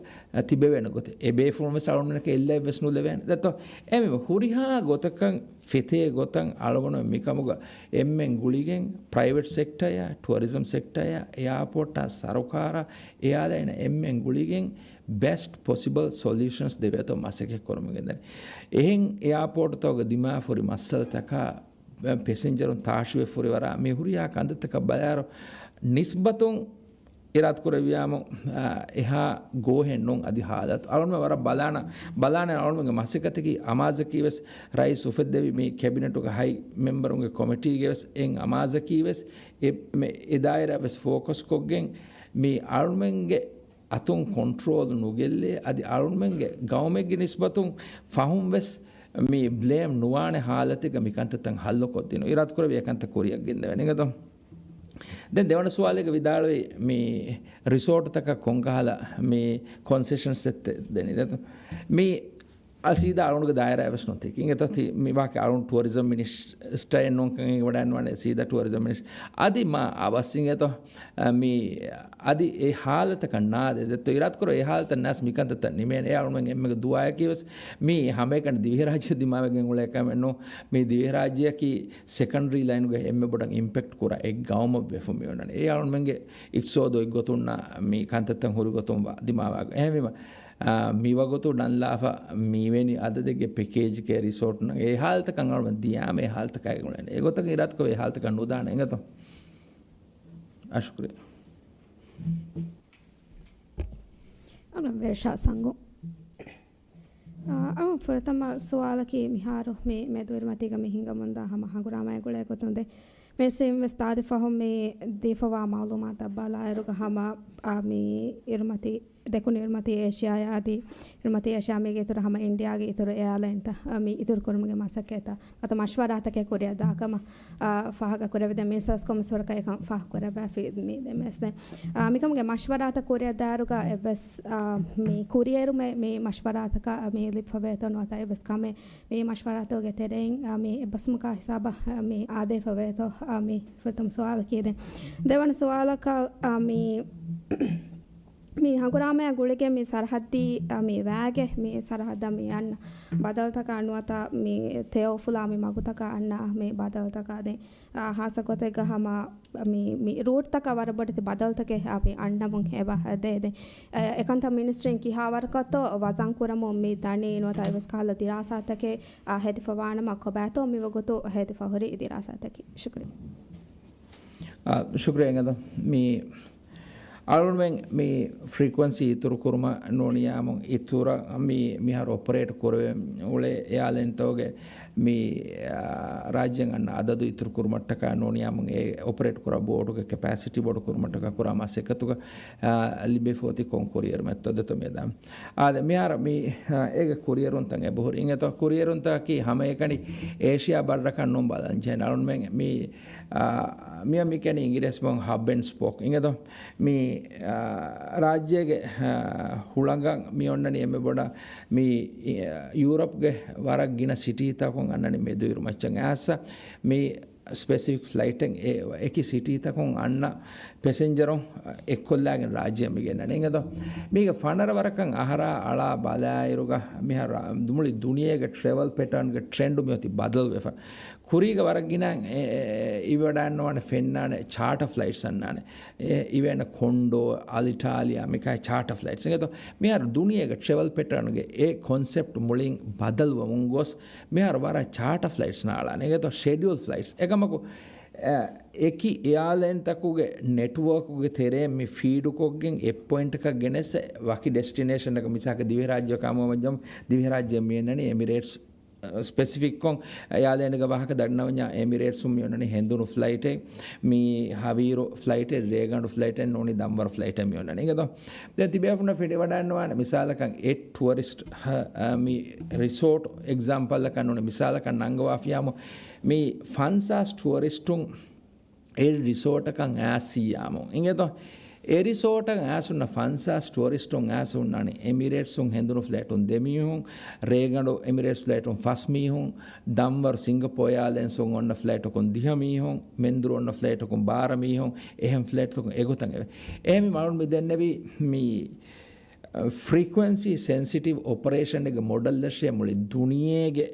ތިބެވޭނެ ގޮތެއް. އެބޭފުޅުން ވެސް އަޅުގަނޑުމެންނަކަށް އެއްލައެއް ވެސް ނުލެވޭނެ. ދެއްތޯ؟ އެމެ ހުރިހާ ގޮތަކަށް ފެތޭ ގޮތަށް އަޅުގަނޑު މިކަމުގަ އެންމެން ގުޅިގެން ޕްރައިވެޓް ސެކްޓަޔާ، ޓުއަރިޒަމް ސެކްޓަޔާ، އެއާޕޯޓާ، ސަރުކާރާ، އެއާލައިން އެންމެން ގުޅިގެން ބެސްޓް ޕޮސިބަލް ސޮލިއުޝަންސް ދެވޭތޯ މަސައްކަތް ކުރަމުން ގެންދަނީ. އެހެން އެއާޕޯޓްތަކުގަ ދިމާވެފަ ހުރި މައްސަލަތަކާ، ޕެސެންޖަރުން ތާށިވެފަ ހުރި ވަރަށް މި ހުރިހާ ކަންތައްތަކަށް ބަލާއިރު، ނިސްބަތުން އިރާދަކުރެއްވިޔާމު، އާ، އެހާ ގޯހެއް ނޫން އަދި ހާލަތު. އަޅުގަނޑުމެން ވަރަށް ބަލާނަ، ބަލާނެ އަޅުގަނޑުމެންގެ މަސައްކަތަކީ އަމާޒަކީ ވެސް ރައީސް އުފެއްދެވި މި ކެބިނެޓުގެ ހައި މެމްބަރުންގެ ކޮމިޓީގެ ވެސް އެއް އަމާޒަކީ ވެސް އެ، މެ، އެ ދާއިރާ ވެސް ފޯކަސް ކޮށްގެން މި އަޅުމެންގެ އަތުން ކޮންޓްރޯލް ނުގެއްލޭ، އަދި އަޅުމެންގެ ގައުމެއްގެ ނިސްބަތުން ފަހުން ވެސް މި ބްލޭމް ނުވާނެ ހާލަތެއްގަ މި ކަންތައްތައް ހައްލުކޮށްދިނުން. އިރާދަކުރެއްވި އެކަންތައް ކުރިއަށް ގެންދެވޭނެ އިނގޭތޯ. ދެން ދެވަނަ ސުވާލެއްގަ ވިދާޅުވި މި ރިސޯޓްތަކަށް ކޮންކަހަލަ މި ކޮންސެޝަންސް އެއް ދެނީ ދެތޯ. މި އަ، ސީދާ އަޅުގަނޑުގެ ދާއިރާ ވެސް ނުތި. އިނގޭތޯ ތި މި ވާކި އަޅުން ޓުއަރިޒަމް މިނިސްޓަރެއް ނޫންކަން އެނގިވަޑައިން ވަނެ ސީދާ ޓުއަރިޒަމް މިނިސްޓަރ. އަދި މާ އަވަސް އިނގޭތޯ، އަ، މި އަދި އެ ހާލަތަކަށް ނާދެ ދެއްތޯ އިރާދަކުރޯ އެ ހާލަތަށް ނާސް މިކަންތައްތައް ނިމޭނެ. އެ އަޅުމެން އެންމެގެ ދުޢާއަކީ ވެސް މި ހަމައެކަނި ދިވެހިރާއްޖެ ދިމާވެގެން އުޅޭ ކަމެއް ނޫ. މި ދިވެހިރާއްޖެއަކީ ސެކަންޑްރީ ލައިނުގަ އެންމެ ބޮޑަށް އިމްޕެކްޓް ކުރާ އެއް ގައުމަށް ވެފަ މި އޮންނަނީ. އެ އަޅުމެންގެ އިޤްތިޞާދު އޮތްގޮތުންނާ މި ކަންތައްތައް ހުރިގޮތުން ވަ-، ދިމާވާގޮ. އެހެންވީމަ، އާ، މިވަގުތު ނަންލާފަ މިވެނި އަދަދެއްގެ ޕެކޭޖްގެ ރިސޯޓް ނަން އެ ހާލަތަކަށް އަޅުމެން ދިޔާމަ އެ ހާލަތަކާ އެ ގުޅޭނެ. އެގޮތަކަށް އިރާދަކޮށް އެ ހާލަތަކަށް ނުދާނެ އިނގޭތޯ. އާ، ޝުކުރިއްޔާ. އަޅުން ވެރިޝާ ސަންގު. އާ، އަޅުން ފުރަތަމަ ސުވާލަކީ މިހާރު މި މެދުއިރުމަތީގަ މި ހިނގަމުންދާ ހަމަ ހަނގުރާމައިގެ ގުޅޭ ގޮތުން ދެ މިނިސްޓްރީން ވެސް ދާދި ފަހުން މި ދީފަވާ މައުލޫމާތަށް ބަލާއިރުގަ ހަމަ، އާ، މި އިރުމަތީ، ދެކުނު އިރުމަތީ އޭޝިއާއާ އަދި އިރުމަތީ އޭޝިއާ މީގެ އިތުރު ހަމަ އިންޑިއާގެ އިތުރު އެއާލައިންތައް، އާ، މި އިތުރު ކުރުމުގެ މަސައްކަތްތައް ނުވަތަ މަޝްވަރާތަކެއް ކުރިއަށް ދާކަމަށް، އާ، ފާހަގަ ކުރެވިދެން މިނިސްޓަރސް ކޮންމެސް ވަރަކަށް އެކަން ފާހަގަ ކުރެއްވާފި މި ދެމެސް ދެން. އާ، މިކަމުގެ މަޝްވަރާތައް ކުރިއަށް ދާއިރުގަ އެއްވެސް، އާ، މި ކުރިއެރުމެއް މި މަޝްވަރާތަކަށް މި ލިބިފަވޭތޯ ނުވަތަ އެއްވެސް ކަމެއް މި މަޝްވަރާތުގެ ތެރެއިން، އާ، މި އެއްބަސްމުގާ ހިސާބަށް، އާ، މި އާދޭފަވޭތޯ، އާ، މި ފުރަތަމަ ސުވާލަކީ ދެން. ދެވަނަ ސުވާލަކަށް، އާ، މި، މި ހަނގުރާމަޔާ ގުޅިގެން މި ސަރަހައްދީ، އާ، މި ވައިގެ މި ސަރަހައްދަށް މި އަންނަ ބަދަލުތަކާ ނުވަތަ މި ތެޔޮ އުފުލާ މި މަގުތަކާ އަންނަ މި ބަދަލުތަކާ ދެން، އާ، ހާއްސަ ގޮތެއްގަ ހަމަ މި، މި ރޫޓްތަކަށް ވަރަށް ބޮޑެތި ބަދަލުތަކެއް އާ، މި އަންނަމުން އެބަ ދޭ. ދެން، އެ، އެކަންތައް މިނިސްޓްރީން ކިހާވަރަކަށްތޯ ވަޒަން ކުރަމުން މި ދަނީ ނުވަތަ އެއްވެސް ކަހަލަ ދިރާސާތަކެއް، އާ، ހެދިފަވާނަމަ ކޮބާތޯ މިވަގުތު ހެދިފަ ހުރި ދިރާސާތަކީ. ޝުކުރިއްޔާ. އާ، ޝުކުރިއްޔާ އިނގޭތޯ. މި އަޅުގަނޑުމެން މި ފްރީކުއެންސީ އިތުރު ކުރުމަށް ނޫނިއްޔާމު އިތުރަށް މި މިހާރު އޮޕަރޭޓް ކުރެވެން އުޅޭ އެއާލައިންތަކުގެ މި، އާ، ރާއްޖޭން އަންނަ އަދަދު އިތުރު ކުރުމަށްޓަކާ ނޫނިއްޔާމު އެ އޮޕަރޭޓް ކުރާ ބޯޓުގެ ކެޕޭސިޓީ ބޮޑު ކުރުމަށްޓަކާ ކުރާ މަސައްކަތުގަ، އާ، ލިބިފަ އޮތީ ކޮން ކުރިއެރުމެއްތޯ ދެތޯ މިއަދާ. އާދެ، މިހާރު މި، އާ، އޭގެ ކުރިއެރުންތައް އެބަހުރި އިނގޭތޯ. ކުރިއެރުންތަކަކީ ހަމައެކަނި އޭޝިއާ ބައްރަކަށް ނޫން ބަލަން ޖެހޭނެ. އަޅުންމެން މި، އާ، މިއަށް މި ކިޔަނީ އިނގިރޭސި ބަހުން ހަބް އެންޑް ސްޕޯކް އިނގޭތޯ. މި، އާ، ރާއްޖޭގެ، އާ، ހުޅަނގަށް މި އޮންނަނީ އެންމެ ބޮޑަށް މި، އާ، ޔޫރަޕްގެ ވަރަށް ގިނަ ސިޓީތަކުން އަންނަނީ މެދުއިރު މައްޗަށް އައިސް މި ސްޕެސިފިކް ފްލައިޓެއް އެ އެކި ސިޓީތަކުން އަންނަ ޕެސެންޖަރުން އެއްކޮށްލާގެން ރާއްޖެއަށް މި ގެންނަނީ އިނގޭތޯ. މީގެ ފަނަރަ ވަރަކަށް އަހަރާ އަޅާ ބަލާއިރުގަ މިހާރު މުޅި ދުނިޔޭގެ ޓްރެވަލް ޕެޓާންގެ ޓްރެންޑު މިއޮތީ ބަދަލުވެފަ. ކުރީގަ ވަރަށް ގިނަ އެ، އެ، އެ، އިވެޑާންނަވާނެ ފެންނާނެ ޗާޓަ ފްލައިޓްސް އަންނާނެ. އެ، އިވޭނެ ކޮންޑޯ، އަލިޓާލިއާ، މިކާ ޗާޓަ ފްލައިޓްސް. އިނގޭތޯ، މިހާރު ދުނިޔޭގެ ޓްރެވަލް ޕެޓާންގެ އެ ކޮންސެޕްޓް މުޅިން ބަދަލުވަމުން ގޮސް، މިހާރު ވަރަށް ޗާޓަ ފްލައިޓްސް ނާޅާނެ. އިނގޭތޯ، ޝެޑިއުލް ފްލައިޓްސް. އެކަމަކު، އެ، އެކި އެއާލައިންތަކުގެ ނެޓްވޯކުގެ ތެރޭ މި ފީޑުކޮށްގެން އެއް ޕޮއިންޓަކަށް ގެނެސް ވަކި ޑެސްޓިނޭޝަންއަކަށް މިސާލަކަށް ދިވެހިރާއްޖެ ކާމުވަންޖަމް ދިވެހިރާއްޖެ މިއަންނަނީ އެމިރޭޓްސް ސްޕެސިފިކްކޮށް އެއާލައިންގެ ވާހަކަ ދަންނަވަންޏާ، އެމިރޭޓްސުން މިއޮންނަނީ ހެނދުނު ފްލައިޓެއް، މި ހަވީރު ފްލައިޓެއް، ރޭގަނޑު ފްލައިޓެއް ނޫނީ ދަންވަރު ފްލައިޓެއް މިއޮންނަނީ. އިނގޭތޯ، ދެން ތިބޭފުންނަށް ފެނިވަޑައިންނަވާނެ މިސާލަކަށް އެ ޓުއަރިސްޓް މި ރިސޯޓް އެގްޒާމްޕަލްއަކަށް ނޫނީ މިސާލަކަށް ނަންގަވާފިޔާމު މި ފަންސާސް ޓުއަރިސްޓުން އެ ރިސޯޓަކަށް އައިސިޔާމު. އިނގޭތޯ، އެ ރިސޯޓަށް އައިސުންނަ ފަންސާސް ޓުއަރިސްޓުން އައިސުންނާނީ އެމިރޭޓްސުން ހެނދުނު ފްލައިޓުން ދެ މީހުން، ރޭގަނޑު އެމިރޭޓްސް ފްލައިޓުން ފަސް މީހުން، ދަންވަރު ސިންގަޕޯ އެއާލައިންސުން އޮންނަ ފްލައިޓަކުން ދިހަ މީހުން، މެންދުރު އޮންނަ ފްލައިޓަކުން ބާރަ މީހުން، އެހެން ފްލައިޓްތަކުން އެގޮތަށް އެވެ. އެހެންވީމަ މި ދެންނެވީ މި ފްރީކުއެންސީ ސެންސިޓިވް އޮޕަރޭޝަންގެ މޮޑެލްއަށޭ މުޅި ދުނިޔޭގެ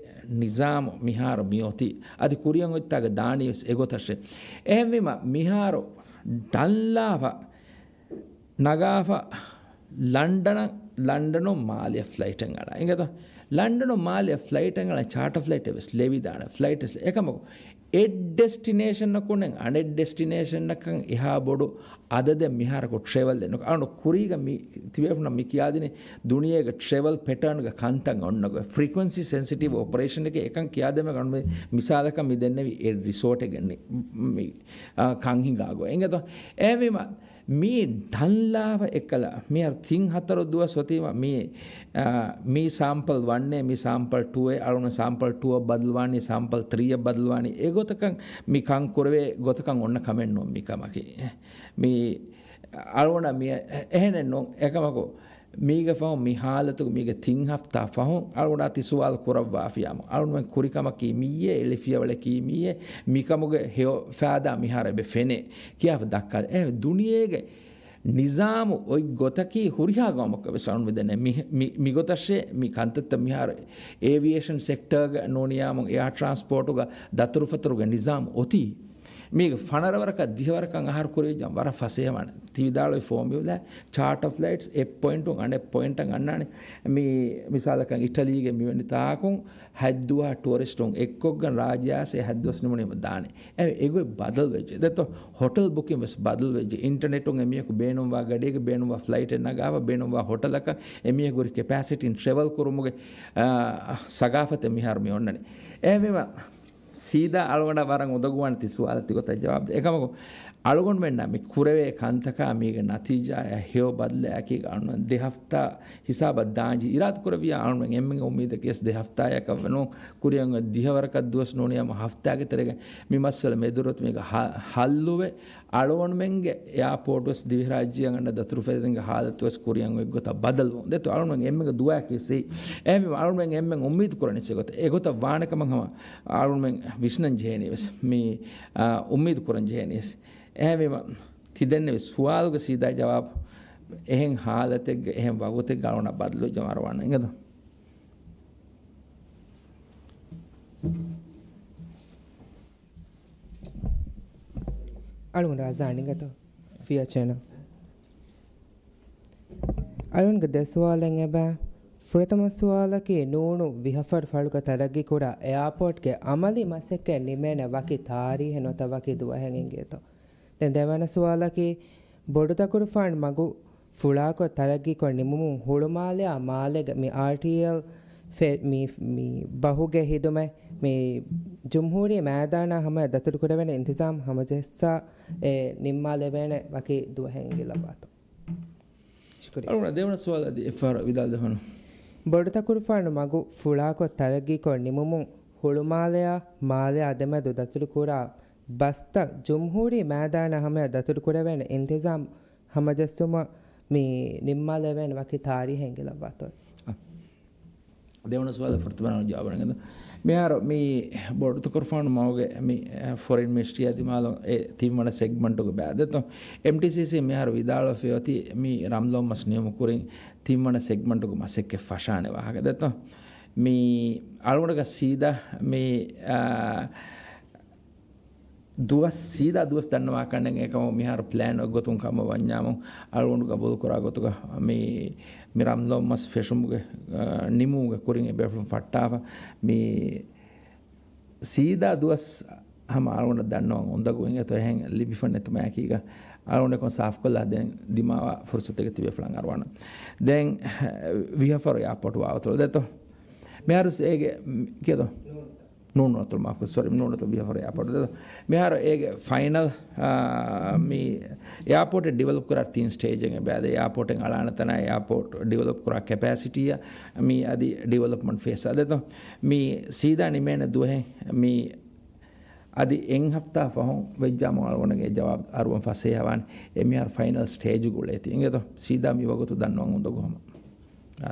ނިޒާމު މިހާރު މިއޮތީ. އަދި ކުރިއަށް އޮތްތާގަ ދާނީވެސް އެގޮތަށޭ. އެހެންވީމަ މިހާރު ޑަންލާފަ ނަގާފަ ލަންޑަނަށް، ލަންޑަނުން މާލެއަށް ފްލައިޓެއް އަޅާ. އިނގޭތޯ؟ ލަންޑަނުން މާލެއަށް ފްލައިޓެއް އަޅާ، ޗާޓަ ފްލައިޓެއް ވެސް ލެވިދާނެ. ފްލައިޓެއް އެކަމަކު އެއް ޑެސްޓިނޭޝަނަކުން އަނެއް ޑެސްޓިނޭޝަނަކަށް އެހާ ބޮޑު އަދަދެއް މިހާރަކު ޓްރެވަލް ދެން އަޅުގަނޑު ކުރީގަ މި ތިބޭފުނަށް މި ކިޔާދިނީ ދުނިޔޭގެ ޓްރެވަލް ޕެޓާންގެ ކަންތައް އޮންނަ ގޮތް. ފްރީކުއެންސީ ސެންސިޓިވް އޮޕަރޭޝަންގެ އެކަން ކިޔާދެމެ ގަނޑު މި މިސާލަކަށް މި ދެންނެވި އެ ރިސޯޓެއްގެ ނި-، މި، އާ، ކަން ހިނގާ ގޮތް. އިނގޭތޯ؟ އެހެންވީމަ މީ ޑަންލާފަ އެއްކަލަ މިހާރު ތިން ހަތަރު ދުވަސް އޮތީމަ މީ، އާ، މީ ސާމްޕަލް ވަންއޭ، މީ ސާމްޕަލް ޓޫއޭ، އަޅުގަނޑު ސާމްޕަލް ޓޫއަށް ބަދަލުވާނީ، ސާމްޕަލް ތްރީއަށް ބަދަލުވާނީ. އެގޮތަކަށް މި ކަން ކުރެވޭ ގޮތަކަށް އޮންނަ ކަމެއް ނޫން މި ކަމަކީ. މީ އަޅުގަނޑަށް މި އެހެނެއް ނޫން. އެކަމަކު، މީގެ ފަހުން މި ހާލަތުގަ މީގެ ތިން ހަފްތާ ފަހުން އަޅުގަނޑާ ތި ސުވާލު ކުރައްވާފިޔާމު، އަޅުގަނޑުމެން ކުރި ކަމަކީ މިއްޔޭ، އެޅި ފިޔަވަޅަކީ މިއްޔޭ، މިކަމުގެ ހެޔޮ ފައިދާ މިހާރު އެބަ ފެނޭ ކިޔާފަ ދައްކާ. އެ ދުނިޔޭގެ ނިޒާމު އޮތް ގޮތަކީ ހުރިހާ ގައުމަކަށް ވެސް އަޅުން މިދެންނެ މި، މި، މިގޮތަށޭ މި ކަންތައްތައް މިހާރު އޭވިއޭޝަން ސެކްޓަރގަ ނޫނިޔާމު އެއާ ޓްރާންސްޕޯޓުގަ ދަތުރުފަތުރުގެ ނިޒާމު އޮތީ. މީގެ ފަނަރަ ވަރަކަށް ދިހަ ވަރަކަށް އަހަރު ކުރެވިއްޖާ ވަރަށް ފަސޭހަވާނެ. ތި ވިދާޅުވި ފޯމިއުލާ ޗާޓަ ފްލައިޓްސް އެއް ޕޮއިންޓުން އަނެއް ޕޮއިންޓަށް އަންނާނެ. މި މިސާލަކަށް އިޓަލީގެ މިވެނި ތާކުން ހަތްދުވަހަށް ޓުއަރިސްޓުން އެއްކޮށްގެން ރާއްޖެ އައިސް އެ ހަތްދުވަސް ނިމުނީމަ ދާނެ. އެ އެގޮތް ބަދަލުވެއްޖެ. ދެއްތޯ ހޮޓެލް ބުކިން ވެސް ބަދަލުވެއްޖެ. އިންޓަނެޓުން އެމީހަކު ބޭނުންވާ ގަޑިއަކަށް ބޭނުންވާ ފްލައިޓެއް ނަގާފަ ބޭނުންވާ ހޮޓަލަކަށް އެމީހަކު ހުރި ކެޕޭސިޓީން ޓްރެވަލް ކުރުމުގެ، އާ، ސަގާފަތެއް މިހާރު މި އޮންނަނީ. އެހެންވީމަ ސީދާ އަޅުގަނޑަށް ވަރަށް އުނދަގޫވާނެ ތި ސުވާލަށް ތިގޮތަށް ޖަވާބު ދޭ. އެކަމަކު، އަޅުގަނޑުމެންނަށް މި ކުރެވޭ ކަންތަކާ މީގެ ނަތީޖާއާ ހެޔޮ ބަދަލަކީ އަޅުގަނޑު ދެ ހަފްތާ ހިސާބަށް ދާންޖެހޭ. އިރާދަ ކުރެއްވިޔާ އަޅުގަނޑުމެން އެންމެންގެ އުއްމީދަކީ ވެސް ދެ ހަފްތާއަކަށް ނޫން، ކުރިއަށް ދިހަ ވަރަކަށް ދުވަސް ނޫނިޔާމު ހަފްތާގެ ތެރޭގަ މި މައްސަލަ މެދުވަރު މީގަ ހަ-، ހައްލުވެ، އަޅުގަނޑުމެންގެ އެއާޕޯޓް ވެސް ދިވެހިރާއްޖެއަށް އަންނަ ދަތުރުފަދައިންގެ ހާލަތު ވެސް ކުރިއަށް އޮތް ގޮތަށް ބަދަލުވުން. ދެއްތޯ އަޅުގަނޑުމެން އެންމެންގެ ދުޢާއަކީ ސި. އެހެންވީމަ އަޅުގަނޑުމެން އެންމެން އުއްމީދު ކުރަނީ އެގޮތަށް. އެގޮތަށް ވާނެ ކަމަށް ހަމަ އަޅުގަނޑުމެން ވިސްނަން ޖެހޭނީ ވެސް. މި، އާ، އުއްމީދު ކުރަން ޖެހޭނީ ވެސް. އެހެންވީމަ ތި ދެންނެވި ސުވާލުގެ ސީދާ ޖަވާބު އެހެން ހާލަތެއްގަ އެހެން ވަގުތެއްގަ އަޅުގަނޑަށް ބަދަލުވެއްޖެ ވަރަށް އިނގޭތޯ. އަޅުގަނޑު އަޒާން އިނގޭތޯ ފިޔަ ޗެނަލް. އަޅުގަނޑުގެ ދެ ސުވާލެއް އެބަ. ފުރަތަމަ ސުވާލަކީ ނޫނު ވިހަ ފަހަރު ފަޅުގަ ތަރައްގީކުރާ އެއާޕޯޓްގެ އަމަލީ މަސައްކަތް ނިމޭނެ ވަކި ތާރީހެއް ނުވަތަ ވަކި ދުވަހެއް އިނގޭތޯ. ދެން ދެވަނަ ސުވާލަކީ، ބޮޑުތަކުރުފާނު މަގު ފުޅާކޮށް ތަރައްގީކޮށް ނިމުމުން ހުޅުމާލެއާ މާލޭގެ މި އާރްޓީއެލް ފެ-، މި، މި ބަހުގެ ހިދުމަތް މި ޖުމްހޫރީ މައިދާނާ ހަމަޔަށް ދަތުރުކުރެވޭނެ އިންތިޒާމް ހަމަޖައްސާ އެ ނިންމާލެވޭނެ ވަކި ދުވަހެއް އިނގިލައްވާތޯ؟ ޝުކުރިއްޔާ. އަޅުގަނޑަށް ދެވަނަ ސުވާލަށް އަދި އެއްފަހަރު ވިދާޅު ދެވަނު. ބޮޑުތަކުރުފާނު މަގު ފުޅާކޮށް ތަރައްގީކޮށް ނިމުމުން ހުޅުމާލެއާ މާލެއާ ދެމެދު ދަތުރުކުރާ ބަސްތައް ޖުމްހޫރީ މައިދާނާ ހަމަޔަށް ދަތުރުކުރެވޭނެ އިންތިޒާމް ހަމަޖައްސުމަށް މި ނިންމާލެވޭނެ ވަކި ތާރީހެއް އިނގިލައްވާތޯ؟ އަ. ދެވަނަ ސުވާލަށް ފުރަތަމަ ޖަވާބު ނެގަންދަ. މިހާރު މި ބޮޑުތަކުރުފާނު މަގުގެ މި، އެ، ފޮރިން މިނިސްޓްރީ ދިމާލު އެ ތިންވަނަ ސެގްމަންޓުގެ ބައި ދެއްތޯ. އެމްޓީސީސީ މިހާރު ވިދާޅުވެފައި އޮތީ މި ރަމްލޯން މަސް ނިޔުމު ކުރިން ތިންވަނަ ސެގްމަންޓުގެ މަސައްކަތް ފަށާނެ ވާހަކަ ދެއްތޯ. މި އަޅުގަނޑަކަށް ސީދާ މި، އާ، ދުވަސް، ސީދާ ދުވަސް ދަންނަވާކަށް ނެތް. އެކަމަކު މިހާރު ޕްލޭން އޮތްގޮތުން ކަމަށް ވަންޏާމު، އަޅުގަނޑު ގަބޫލުކުރާ ގޮތުގަ މި، މި ރަމްޟާން މަސް ފެށުމުގެ، އަ، ނިމުމުގެ ކުރިން އެ ބޭފުޅުން ފައްޓާފަ. މި ސީދާ ދުވަސް ހަމަ އަޅުގަނޑަށް ދަންނަވަން އުނދަގޫ އިނގޭތޯ، އެހެން ލިބިފަ ނެތުމާއެކީގަ އަޅުގަނޑު އެކަން ސާފުކޮށްލާ ދޭން ދިމާވާ ފުރުސަތެއްގަ ތިބޭފުޅަށް އަރުވާނަން. ދެން ވިހަފަރު އެއާޕޯޓް ވާވަތޮޅު ދޭތޯ. މިހާރު އޭގެ، ކިޔަދޯ؟ ނޫން ނޫން އަތޮޅު މާފު، ސޮރީ، ނޫން އަތޮޅު ވިހަފަރު އެއާޕޯޓް ދޭތޯ. މިހާރު އޭގެ ފައިނަލް، އާ، މި އެއާޕޯޓެއް ޑިވެލޮޕް ކުރާ ތިން ސްޓޭޖެއް އެބައި. އެއާޕޯޓެއް އަޅާނެ ތަނާ، އެއާޕޯޓް ޑިވެލޮޕް ކުރާ ކެޕޭސިޓީއަށް، މި އަދި ޑިވެލޮޕްމަންޓް ފޭސް އާ ދޭތޯ. މި ސީދާ ނިމޭނެ ދުވަހެއް މި އަދި އެއް ހަފްތާ ފަހުން ވެއްޖާމު އަޅުގަނޑުގެ ޖަވާބު އަރުވަން ފަސޭހަވާނެ. އެ މިހާރު ފައިނަލް ސްޓޭޖުގަ އުޅޭތީ އިނގޭތޯ. ސީދާ މި ވަގުތު ދަންނަވަން އުނދަގޫ ހަމަ. އާ.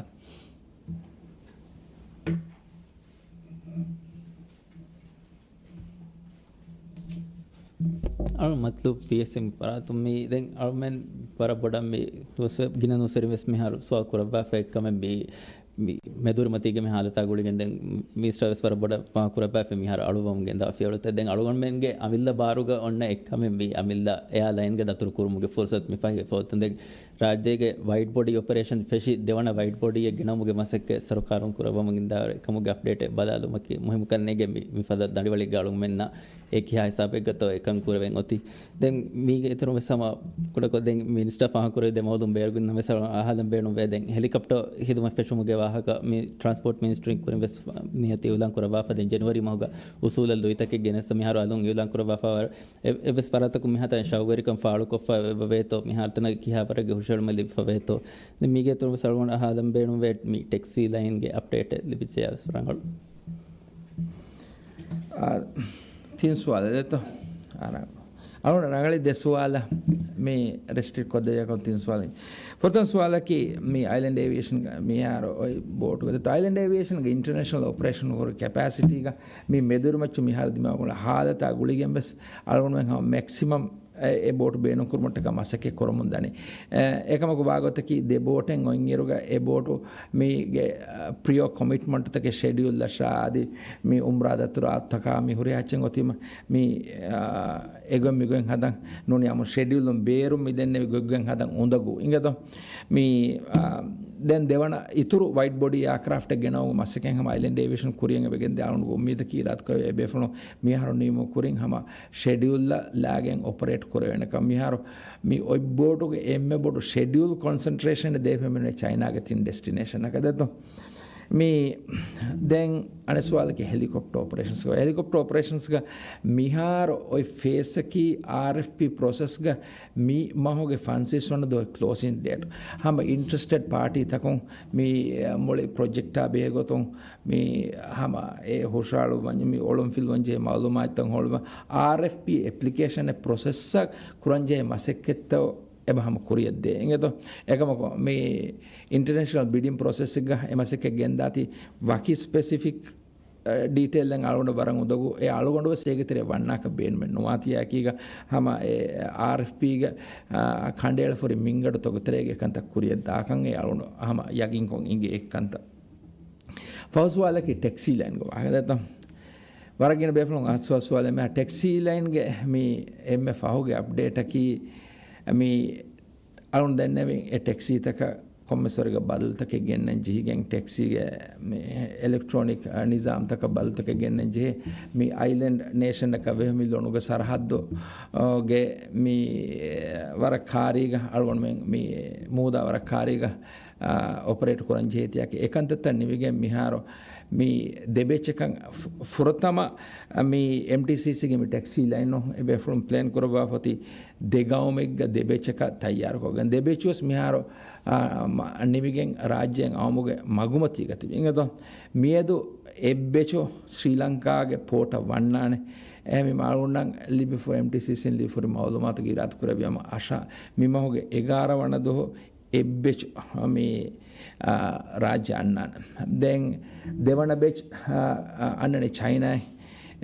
އަޅު މަތްލޫބް ޕީއެސްއެމް ފަރާތުން މި ދެން އަޅުމެން ވަރަށް ބޮޑަށް މި ގިނަ ނުސްވެރިން ވެސް މިހާރު ސުވާލު ކުރައްވާފަ އެއްކަމެއް މި މި މެދުރިމަތީގެ މި ހާލަތާ ގުޅިގެން ދެން މިނިސްޓަރ ވެސް ވަރަށް ބޮޑަށް ފާހަގަ ކުރައްވާފަ މިހާރު އަޅުވަމުން ގެންދާ ފިޔަވަޅުތައް. ދެން އަޅުގަނޑުމެންގެ އަމިއްލަ ބާރުގަ އޮންނަ އެއްކަމެއް މި އަމިއްލަ އެއާލައިންގެ ދަތުރު ކުރުމުގެ ފުރުސަތު މި ފަހިވެފަ އޮތުން. ދެން ރާއްޖޭގެ ވައިޑް ބޮޑީ އޮޕަރޭޝަން ފެށި ދެވަނަ ވައިޑް ބޮޑީއެއް ގެނައުމުގެ މަސައްކަތް ސަރުކާރުން ކުރައްވަމުން އިންދާ އެކަމުގެ އަޕްޑޭޓެއް ބަލާލުމަކީ މުހިއްމު ކަންނޭނގެ މި، މި ފަދަ ދަނޑިވަޅެއްގަ އަޅުގަނޑުމެންނަށް އެ ކިހާ ހިސާބެއްގަތޯ އެކަން ކުރެވެން އޮތީ. ދެން މީގެ އިތުރުން ވެސް ހަމަ ކުޑަކޮށް ދެން މިނިސްޓަރ ފާހަގަކުރެއްވި ދެ މައުޟޫޢު ބޭރުގަ ވެސް އަހާލަން ބޭނުންވޭ. ދެން ހެލިކޮޕްޓަރ ހިދުމަތް ފެށުމުގެ ވާހަކަ މި ޓްރާންސްޕޯޓް މިނިސްޓްރީން ކުރިން ވެސް ނިޔަތި އިއުލާން ކުރައްވާފަ. ދެން ޖެނުއަރީ މަހުގަ އުސޫލަށް ލުއިތަކެއް ގެނެސް މިހާރު އަލުން އިއުލާން ކުރައްވާފަ އެ-، އެއްވެސް ފަރާތަކުން މިހާތަނަށް ޝައުގުވެރިކަން ފާޅުކޮށްފަ އެބަވޭތޯ، މިހާރު ތަނަށް ކިހާ ވަރެއްގެ ހުށަހެޅުމެއް ލިބިފަ ވޭތޯ. ދެން މީގެ އިތުރުން ވެސް އަޅުގަނޑު އަހާލަން ބޭނުންވޭ މި ޓެކްސީ ލައިންގެ އަޕްޑޭޓެއް ލިބިއްޖެޔާ ވެސް ރަނގަޅު. އާ، ތިން ސުވާލެއް ދެތޯ؟ އާ، ރަނގަޅު. އަޅުގަނޑު ރަނގަޅި ދެ ސުވާލަށް މި ރެސްޓްރިކްޓް ކޮށްދެއްވިޔާކަށް ތިން ސުވާލެއް. ފުރަތަމަ ސުވާލަކީ މި އައިލެންޑް އޭވިއޭޝަން މިހާރު އޮތް ބޯޓުގަ ދެތޯ. އައިލެންޑް އޭވިއޭޝަންގެ އިންޓަރނޭޝަނަލް އޮޕަރޭޝަން ހުރި ކެޕޭސިޓީގަ މި މެދުރިމައްޗު މިހާރު ދިމާވުން ހާލަތާ ގުޅިގެން ވެސް އަޅުގަނޑުމެން ހަމަ މެކްސިމަމް އެ، އެ ބޯޓު ބޭނުންކުރުމަށްޓަކާ މަސައްކަތް ކުރަމުން ދަނީ. އެ، އެކަމަކު ވާގޮތަކީ ދެ ބޯޓެއް އޮތްއިރުގަ އެ ބޯޓު މީގެ، އަ، ޕްރިޔޯ ކޮމިޓްމަންޓްތަކެއް ޝެޑިއުލްއަށާ އަދި މި އުމްރާ ދަތުރާތަކާ މި ހުރިހާ އެއްޗެއް އޮތީމަ މި، އަ، އެގޮތް މިގޮތް ހަދަން ނޫނީ އަމު ޝެޑިއުލުން ބޭރުން މި ދެންނެވި ގޮތްގޮތް ހަދަން އުނދަގޫ އިނގޭތޯ. މި، އާ، ދެން ދެވަނަ އިތުރު ވައިޑް ބޮޑީ އެއާކްރާފްޓެއް ގެނައުމުގެ މަސައްކަތް ހަމަ އައިލެންޑް އޭވިއޭޝަން ކުރިއަށް އެބަ ގެންދޭ. އަޅުގަނޑުގެ އުއްމީދަކީ އިރާދަކުރެއްވި އެ ބޭފުޅުން މިހާރު ނިމުމުގެ ކުރިން ހަމަ ޝެޑިއުލްއަށް ލާގެން އޮޕަރޭޓް ކުރެވޭނެކަން. މިހާރު މި އޮތް ބޯޓުގެ އެންމެ ބޮޑު ޝެޑިއުލް ކޮންސެންޓްރޭޝަނެއް ދޭފަ މި ޗައިނާގެ ތިން ޑެސްޓިނޭޝަނަކަށް ދެތޯ. މި ދެން އަނެއް ސުވާލަކީ ހެލިކޮޕްޓަރ އޮޕަރޭޝަންސްގަ، ހެލިކޮޕްޓަރ އޮޕަރޭޝަންސްގަ މިހާރު އޮތް ފޭސްއަކީ އާރްއެފްޕީ ޕްރޮސެސްގަ މި މަހުގެ ފަންސަވީސް ވަނަ ދުވަހު ކްލޯސިން ޑޭޓް. ހަމަ އިންޓްރެސްޓެޑް ޕާޓީތަކުން މި މުޅި ޕްރޮޖެކްޓާ ބެހޭގޮތުން މި ހަމަ އެ ހުށަހަޅުއްވަން މި އޮޅުންފިލުވަންޖެހޭ މައުލޫމާތުތައް ހޮޅުވަން އާރްއެފްޕީ އެޕްލިކޭޝަނެއް ޕްރޮސެސްއަށް ކުރަންޖެހޭ މަސައްކަތްތައް އެބަ ހަމަ ކުރިއަށްދޭ އިނގޭތޯ. އެކަމަކު މި އިންޓަރނޭޝަނަލް ބިޑިން ޕްރޮސެސްއެއްގަ އެ މަސައްކަތް ގެންދާތީ ވަކި ސްޕެސިފިކް އަ، ޑީޓެއިލްއެއް އަޅުގަނޑު ވަރަށް އުނދަގޫ. އެ އަޅުގަނޑު ވެސް އޭގެ ތެރޭ ވަންނާކަށް ބޭނުމެއް ނުވާތީ އެކީގަ ހަމަ އެ އާރްއެފްޕީގެ، އަ، ކަނޑައެޅިފަ ހުރި މިންގަޑުތަކުގެ ތެރޭގަ އެކަންތައް ކުރިއަށް ދާކަން އެ އަޅުގަނޑު ހަމަ ޔަގީންކޮށް އިނގޭ އެކަންތައް. ފަހު ސުވާލަކީ ޓެކްސީ ލައިންގެ ވާހަކަ ދެތޯ. ވަރަށް ގިނަ ބޭފުޅުން އަހައްސަ ސުވާލެއް މި ޓެކްސީ ލައިންގެ މި އެންމެ ފަހުގެ އަޕްޑޭޓަކީ މި އަޅުން ދެންނެވިން އެ ޓެކްސީތަކަށް ކޮންމެސް ވަރެއްގަ ބަދަލުތަކެއް ގެންނަން ޖެހިގެން ޓެކްސީގެ މި އެލެކްޓްރޯނިކް، އަ، ނިޒާމްތަކަށް ބަދަލުތަކެއް ގެންނަން ޖެހޭ. މި އައިލެންޑް ނޭޝަނަކަށް ވެހެ މި ލޮނުގެ ސަރަހައްދު، އަ، ގެ މި ވަރަށް ކާރީގަ އަޅުގަނޑުމެން މި މޫދާ ވަރަށް ކާރީގަ، އަ، އޮޕަރޭޓް ކުރަން ޖެހޭތީ އެކަންތައްތައް ނިމިގެން މިހާރު މި ދެ ބެޗަކަށް ފު-، ފުރަތަމަ މި އެމްޓީސީސީގެ މި ޓެކްސީ ލައިނު އެ ބޭފުޅުން ޕްލޭން ކުރައްވާފަ އޮތީ ދެ ގައުމެއްގަ ދެ ބެޗަކަށް ތައްޔާރުކޮށްގެން. ދެ ބެޗުވެސް މިހާރު، އާ، މަ-، ނިމިގެން ރާއްޖެއަށް އައުމުގެ މަގުމަތީގަ ތިބި. އިނގޭތޯ، މިއަދު އެއް ބެޗު ސްރީލަންކާގެ ޕޯޓަށް ވަންނާނެ. އެހެންވީމަ އަޅުގަނޑަށް ލިބިފަ، އެމްޓީސީސީން ލިބިފަ ހުރި މައުލޫމާތުގަ އިރާދަކުރެއްވިޔާމަ އަށާ މި މަހުގެ އެގާރަ ވަނަ ދުވަހު އެއް ބެޗު މި، އާ، ރާއްޖެ އަންނާނެ. ދެން ދެވަނަ ބެޗް، އާ، އާ، އަންނަނީ ޗައިނާއިން.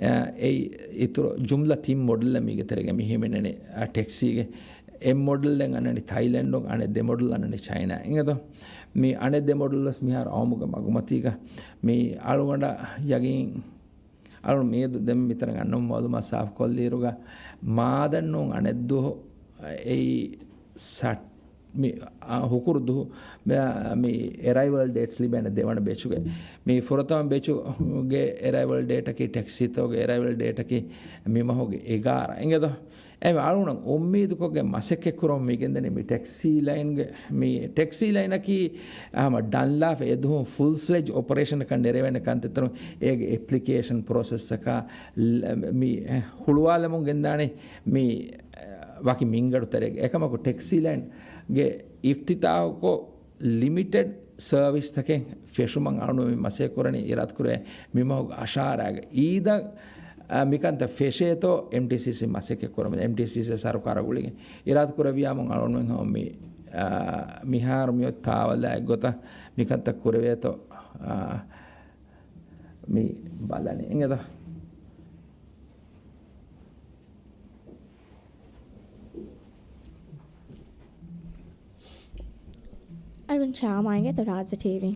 އާ، އެއީ އިތުރު ޖުމްލަ ތިން މޮޑެލްއެއް މީގެ ތެރޭގަ މި ހިމެނެނީ، އާ، ޓެކްސީގެ. އެއް މޮޑެލްއެއް އަންނަނީ ތައިލެންޑުން، އަނެއް ދެ މޮޑެލް އަންނަނީ ޗައިނާއިން. އިނގޭތޯ، މި އަނެއް ދެ މޮޑެލް ވެސް މިހާރު އައުމުގެ މަގުމަތީގަ މި އަޅުގަނޑަށް ޔަގީން އަޅު މިއަދު ދެން މިތަނަށް އަންނަމު މައުލޫމާތު ސާފުކޮށްލިއިރުގަ، މާދަން ނޫން އަނެއްދުވަހު އެއީ ސަ-، މި، އާ، ހުކުރު ދުވަހު މި، މި އެރައިވަލް ޑޭޓްސް ލިބޭނެ ދެވަނަ ބެޗުގެ. މި ފުރަތަމަ ބެޗުގެ އެރައިވަލް ޑޭޓަކީ، ޓެކްސީތަކުގެ އެރައިވަލް ޑޭޓަކީ މި މަހުގެ އެގާރަ. އިނގޭތޯ؟ އެހެންވެ އަޅުގަނޑު އުއްމީދުކޮށްގެން މަސައްކަތް ކުރަމުން މި ގެންދަނީ މި ޓެކްސީ ލައިންގެ، މި ޓެކްސީ ލައިނަކީ ހަމަ ޑަންލާފް އެދުވަހު ފުލް ފްލެޖް އޮޕަރޭޝަނަކަށް ނެރެވޭނެ ކަންތައްތައް އޭގެ އެޕްލިކޭޝަން ޕްރޮސެސްއަކާ ލ-، މި ހުޅުވާލަމުން ގެންދާނެ މި ވަކި މިންގަޑު ތެރޭގަ. އެކަމަކު ޓެކްސީ ލައިންގެ އިފްތިތާހުކޮށް ލިމިޓެޑް ސަރވިސްތަކެއް ފެށުމަށް އަޅުގަނޑު މި މަސައްކަތް ކުރަނީ އިރާދަކުރެ މި މަހުގެ އަށާރައިގަ. އީދަށް، އާ، މިކަންތައް ފެށޭތޯ އެމްޓީސީސީ މަސައްކަތް ކުރަމުން، އެމްޓީސީސީ ސަރުކާރަށް ގުޅިގެން އިރާދަކުރެއްވިޔާމު އަޅުގަނޑުމެން ހަމަ މި، އާ، މިހާރު މިއޮތް ތާވަލާއެއް ގޮތަށް މިކަންތައް ކުރެވޭތޯ، އާ، މި ބަލަނީ. އިނގޭތޯ؟ އަޅުން ޝާމާއިގެ ރާއްޖެ ޓީވީ.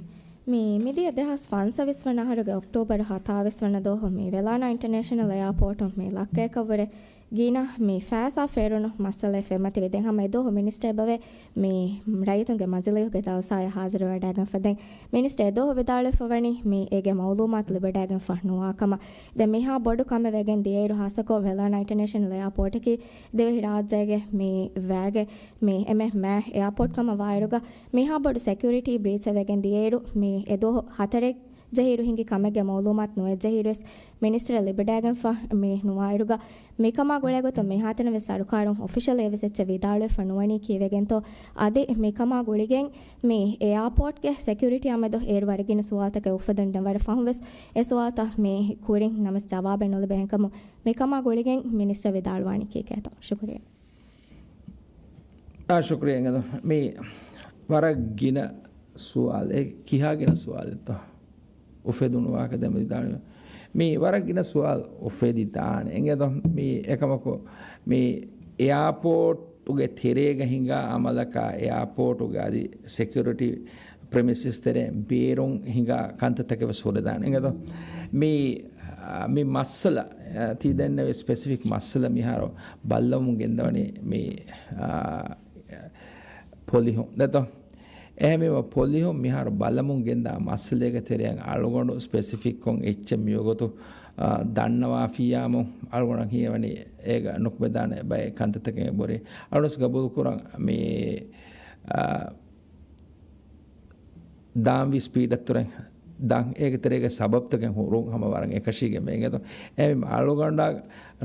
މި މިދިޔަ ދެހާސް ފަންސަވީސް ވަނަ އަހަރުގެ އޮކްޓޯބަރު ހަތާވީސް ވަނަ ދުވަހު މި ވެލާނާ އިންޓަރނޭޝަނަލް އެއާޕޯޓު މި ލައްކަޔަކަށްވުރެ ގިނަ މި ފައިސާ ފޭރުނު މައްސަލައެއް ފެންމަތިވި. ދެން ހަމަ އެދުވަހު މިނިސްޓަރ އެބަވޭ މި ރައްޔިތުންގެ މަޖިލީހުގެ ޖަލްސާއަށް ހާޒިރުވެވަޑައިގެންފަ. ދެން މިނިސްޓަރ އެދުވަހު ވިދާޅުވެފަ ވަނީ މި އޭގެ މައުލޫމާތު ލިބިވަޑައިގެންފަ ނުވާ ކަމަށް. ދެން މިހާ ބޮޑު ކަމެއް ވެގެން ދިޔައިރު ހާއްސަކޮށް ވެލާނާ އިންޓަރނޭޝަނަލް އެއާޕޯޓަކީ ދިވެހިރާއްޖޭގެ މި ވައިގެ މި އެންމެ މާ އެއާޕޯޓް ކަމަށް ވާއިރުގަ މިހާ ބޮޑު ސެކިއުރިޓީ ބްރީޗެއް ވެގެން ދިޔައިރު މި އެދުވަހު ހަތަރެއް ޖެހިއިރު ހިނގި ކަމެއްގެ މައުލޫމާތު ނުވެއްޖެހިއިރުވެސް މިނިސްޓަރ ލިބިވަޑައިގެންފަ މި ނުވާއިރުގަ މިކަމާ ގުޅޭގޮތުން މިހާތަނަށް ވެސް ސަރުކާރުން އޮފިޝަލް އެއްވެސް އެއްޗެއް ވިދާޅުވެފަ ނުވަނީ ކީއްވެގެންތޯ؟ އަދި މިކަމާ ގުޅިގެން މި އެއާޕޯޓްގެ ސެކިއުރިޓީއާމެދު އޭރު ވަރަށް ގިނަ ސުވާލުތަކެއް އުފެދުނު. ދެން ވަރަށް ފަހުން ވެސް އެ ސުވާލުތައް މި ކުރިން ނަމަވެސް ޖަވާބެއް ނުލިބޭ. އެހެންކަމުން މިކަމާ ގުޅިގެން މިނިސްޓަރ ވިދާޅުވާނީ ކީކޭތޯ؟ ޝުކުރިއްޔާ. އާ، ޝުކުރިއްޔާ. އިނގޭތޯ މި ވަރަށް ގިނަ ސުވާލެއް، ކިހާ ގިނަ ސުވާލެއްތޯ އުފެދުނު ވާހަކަ ދެން ވިދާޅުވީ. މި ވަރަށް ގިނަ ސުވާލު އުފެދިދާނެ. އިނގޭތޯ މި އެކަމަކު މި އެއާޕޯޓުގެ ތެރޭގަ ހިނގާ އަމަލަކާ އެއާޕޯޓުގެ އަދި ސެކިއުރިޓީ ޕްރެމިސިސް ތެރޭ ބޭރުން ހިނގާ ކަންތައްތަކެއް ވެސް ހުރެދާނެ. އިނގޭތޯ މި، މި މައްސަލަ، ތި ދެންނެވި ސްޕެސިފިކް މައްސަލަ މިހާރު ބައްލަވަމުން ގެންދަވަނީ މި، އާ، ޕޮލިހުން. ދެތޯ؟ އެހެންވީމަ ޕޮލިހުން މިހާރު ބަލަމުން ގެންދާ މައްސަލައިގެ ތެރެއަށް އަޅުގަނޑު ސްޕެސިފިކްކޮށް އެއްޗެއް މިވަގުތު، އާ، ދަންނަވާފިއްޔާމު އަޅުގަނޑަށް ހީވަނީ އޭގަ ނުކުމެދާނެ ބައެއް ކަންތައްތަކެއް އެބަހުރި. އަޅުސް ގަބޫލުކުރަން މި، އާ، ދާންވީ ސްޕީޑަށްތުރެ ދާން އޭގެ ތެރޭގެ ސަބަބްތަކެއް ހުރުން ހަމަ ވަރަށް އެކަށީގެން އިނގޭތޯ. އެހެން އަޅުގަނޑަށް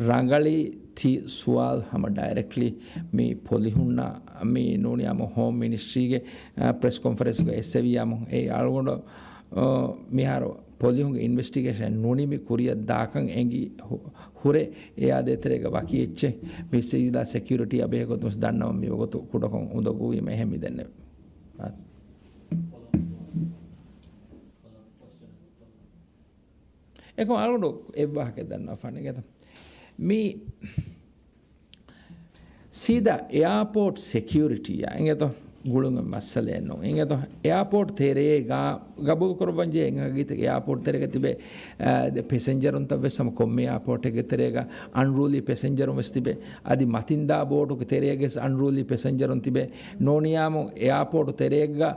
ރަނގަޅީ ތި ސުވާލު ހަމަ ޑައިރެކްޓްލީ މި ޕޮލިހުންނަށް މި ނޫނިއްޔާމު ހޯމް މިނިސްޓްރީގެ، އަ، ޕްރެސް ކޮންފަރެންސްގަ އެއްސެވިއްޔާމު އެއީ އަޅުގަނޑު، އަ، މިހާރު ޕޮލިހުންގެ އިންވެސްޓިގޭޝަން ނުނިމި ކުރިއަށް ދާކަން އެނގި ހު-، ހުރެ އެއާ ދޭތެރޭގަ ވަކި އެއްޗެއް މި ސީދާ ސެކިއުރިޓީއާ ބެހޭ ގޮތުން ދަންނަވަން މިވަގުތު ކުޑަކޮށް އުނދަގޫވީމަ އެހެން މި ދެންނެވި. އެކަމް އަޅުގަނޑު އެއްވާހަކަ ދަންނަވާފާނެ ގެތަ. މި ސީދާ އެއާޕޯޓް ސެކިއުރިޓީއާ އިނގޭތޯ ގުޅުން މައްސަލައެއް ނޫން. އިނގޭތޯ އެއާޕޯޓް ތެރޭގަ ގަބޫލު ކުރައްވަން ޖެހޭ އެނގި ހަގީގަތަކީ އެއާޕޯޓް ތެރޭގަ ތިބޭ، އާ، ދެ ޕެސެންޖަރުންތައް ވެސް ހަމަ ކޮންމެ އެއާޕޯޓެއްގެ ތެރޭގަ އަންރޫލީ ޕެސެންޖަރުން ވެސް ތިބޭ. އަދި މަތިންދާ ބޯޓުގެ ތެރޭގެ ވެސް އަންރޫލީ ޕެސެންޖަރުން ތިބޭ. ނޫނިއްޔާމު އެއާޕޯޓު ތެރޭގަ،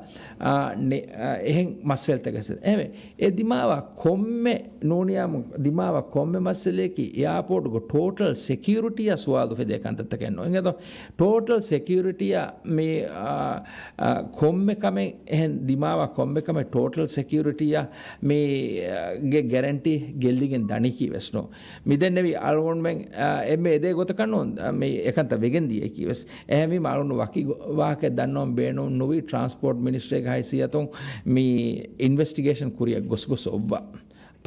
އާ، ނެ-، އާ، އެހެން މައްސަލަތަކެއް ވެސް. އެހެންވެ، އެ ދިމާވާ ކޮންމެ ނޫނިއްޔާމު ދިމާވާ ކޮންމެ މައްސަލައަކީ އެއާޕޯޓުގެ ޓޯޓަލް ސެކިއުރިޓީއާ ސުވާލު އުފެދޭ ކަންތައްތަކެއް ނޫން. އިނގޭތޯ ޓޯޓަލް ސެކިއުރިޓީއާ މި، އާ، އާ، ކޮންމެ ކަމެއް އެހެން ދިމާވާ ކޮންމެ ކަމެއް ޓޯޓަލް ސެކިއުރިޓީއާ މި، އާ، ގެ ގެރެންޓީ ގެއްލިގެން ދަނީކީ ވެސް ނޫން. މި ދެންނެވި އަޅުގަނޑުމެން، އާ، އެންމެ އެދޭ ގޮތަކަށް ނޫން، އާ، މި އެކަންތައް ވެގެން ދިޔައީކީ ވެސް. އެހެންވީމަ އަޅުގަނޑު ވަކި ގޮ-، ވާހަކައެއް ދަންނަވަން ބޭނުން ނުވީ ޓްރާންސްޕޯޓް މިނިސްޓްރީގެ ހައިސިއްޔަތުން މި އިންވެސްޓިގޭޝަން ކުރިއަށް ގޮސްގޮސް އޮއްވާ.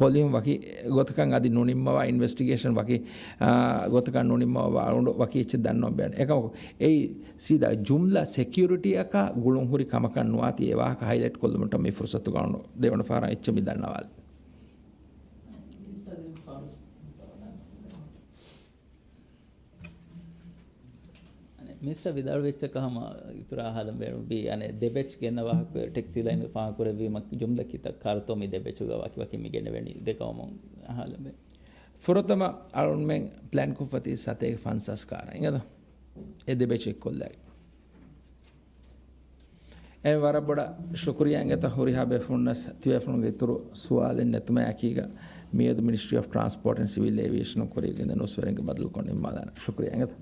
ޕޮލިހުން ވަކި ގޮތަކަށް އަދި ނުނިންމަވާ އިންވެސްޓިގޭޝަން ވަކި، އާ، ގޮތަކަށް ނުނިންމަވާ އަޅުގަނޑު ވަކި އެއްޗެއް ދަންނަވަން ބޭނުން. އެކަމަކު އެއީ ސީދާ ޖުމްލަ ސެކިއުރިޓީއަކާ ގުޅުން ހުރި ކަމަކަށް ނުވާތީ އެ ވާހަކަ ހައިލައިޓް ކޮށްލުމަށް މި ފުރުސަތު ގަވަނު ދެވަނަ ފަހަރަށް އެއްޗެއް މި ދަންނަވާލި. މިނިސްޓަރ ވިދާޅުވި އެއްޗަކަށް ހަމަ އިތުރަށް އަހާލަން ބޭނުންވީ، ދެ ބެޗް ގެންނަ ވާހަކަ ޓެކްސީ ލައިން ފާހަގަކުރެއްވީމަ ޖުމްލަ ކިތައް ކާރުތޯ މި ދެ ބެޗުގަ ވަކި ވަކި މި ގެނެވެނީ ދެ ގައުމުން އަހާލަން ބޭނުން. ފުރަތަމަ އަޅުންމެން ޕްލޭންކޮށްފަ ތި ސަތޭކަ ފަންސާސް ކާރަށް އިނގޭތަ؟ އެ ދެބޭ ޗެކްކޮށްލައި. އެ ވަރަށް ބޮޑަށް ޝުކުރިޔާ އިނގޭތަ ހުރިހާ ބޭފުޅުންނަށް. ތިބޭފުޅުންގެ އިތުރު ސުވާލެއް ނެތުމާއެކީގަ މިއަދު މިނިސްޓްރީ އޮފް ޓްރާންސްޕޯޓް އެންޑް ސިވިލް އޭވިއޭޝަނުން ކުރިއަށް ގެންދަން ނޫސްވެރިންގެ ބަދަލުކޮށް ނިންމާލާނަން. ޝުކުރިޔާ އިނގޭތަ.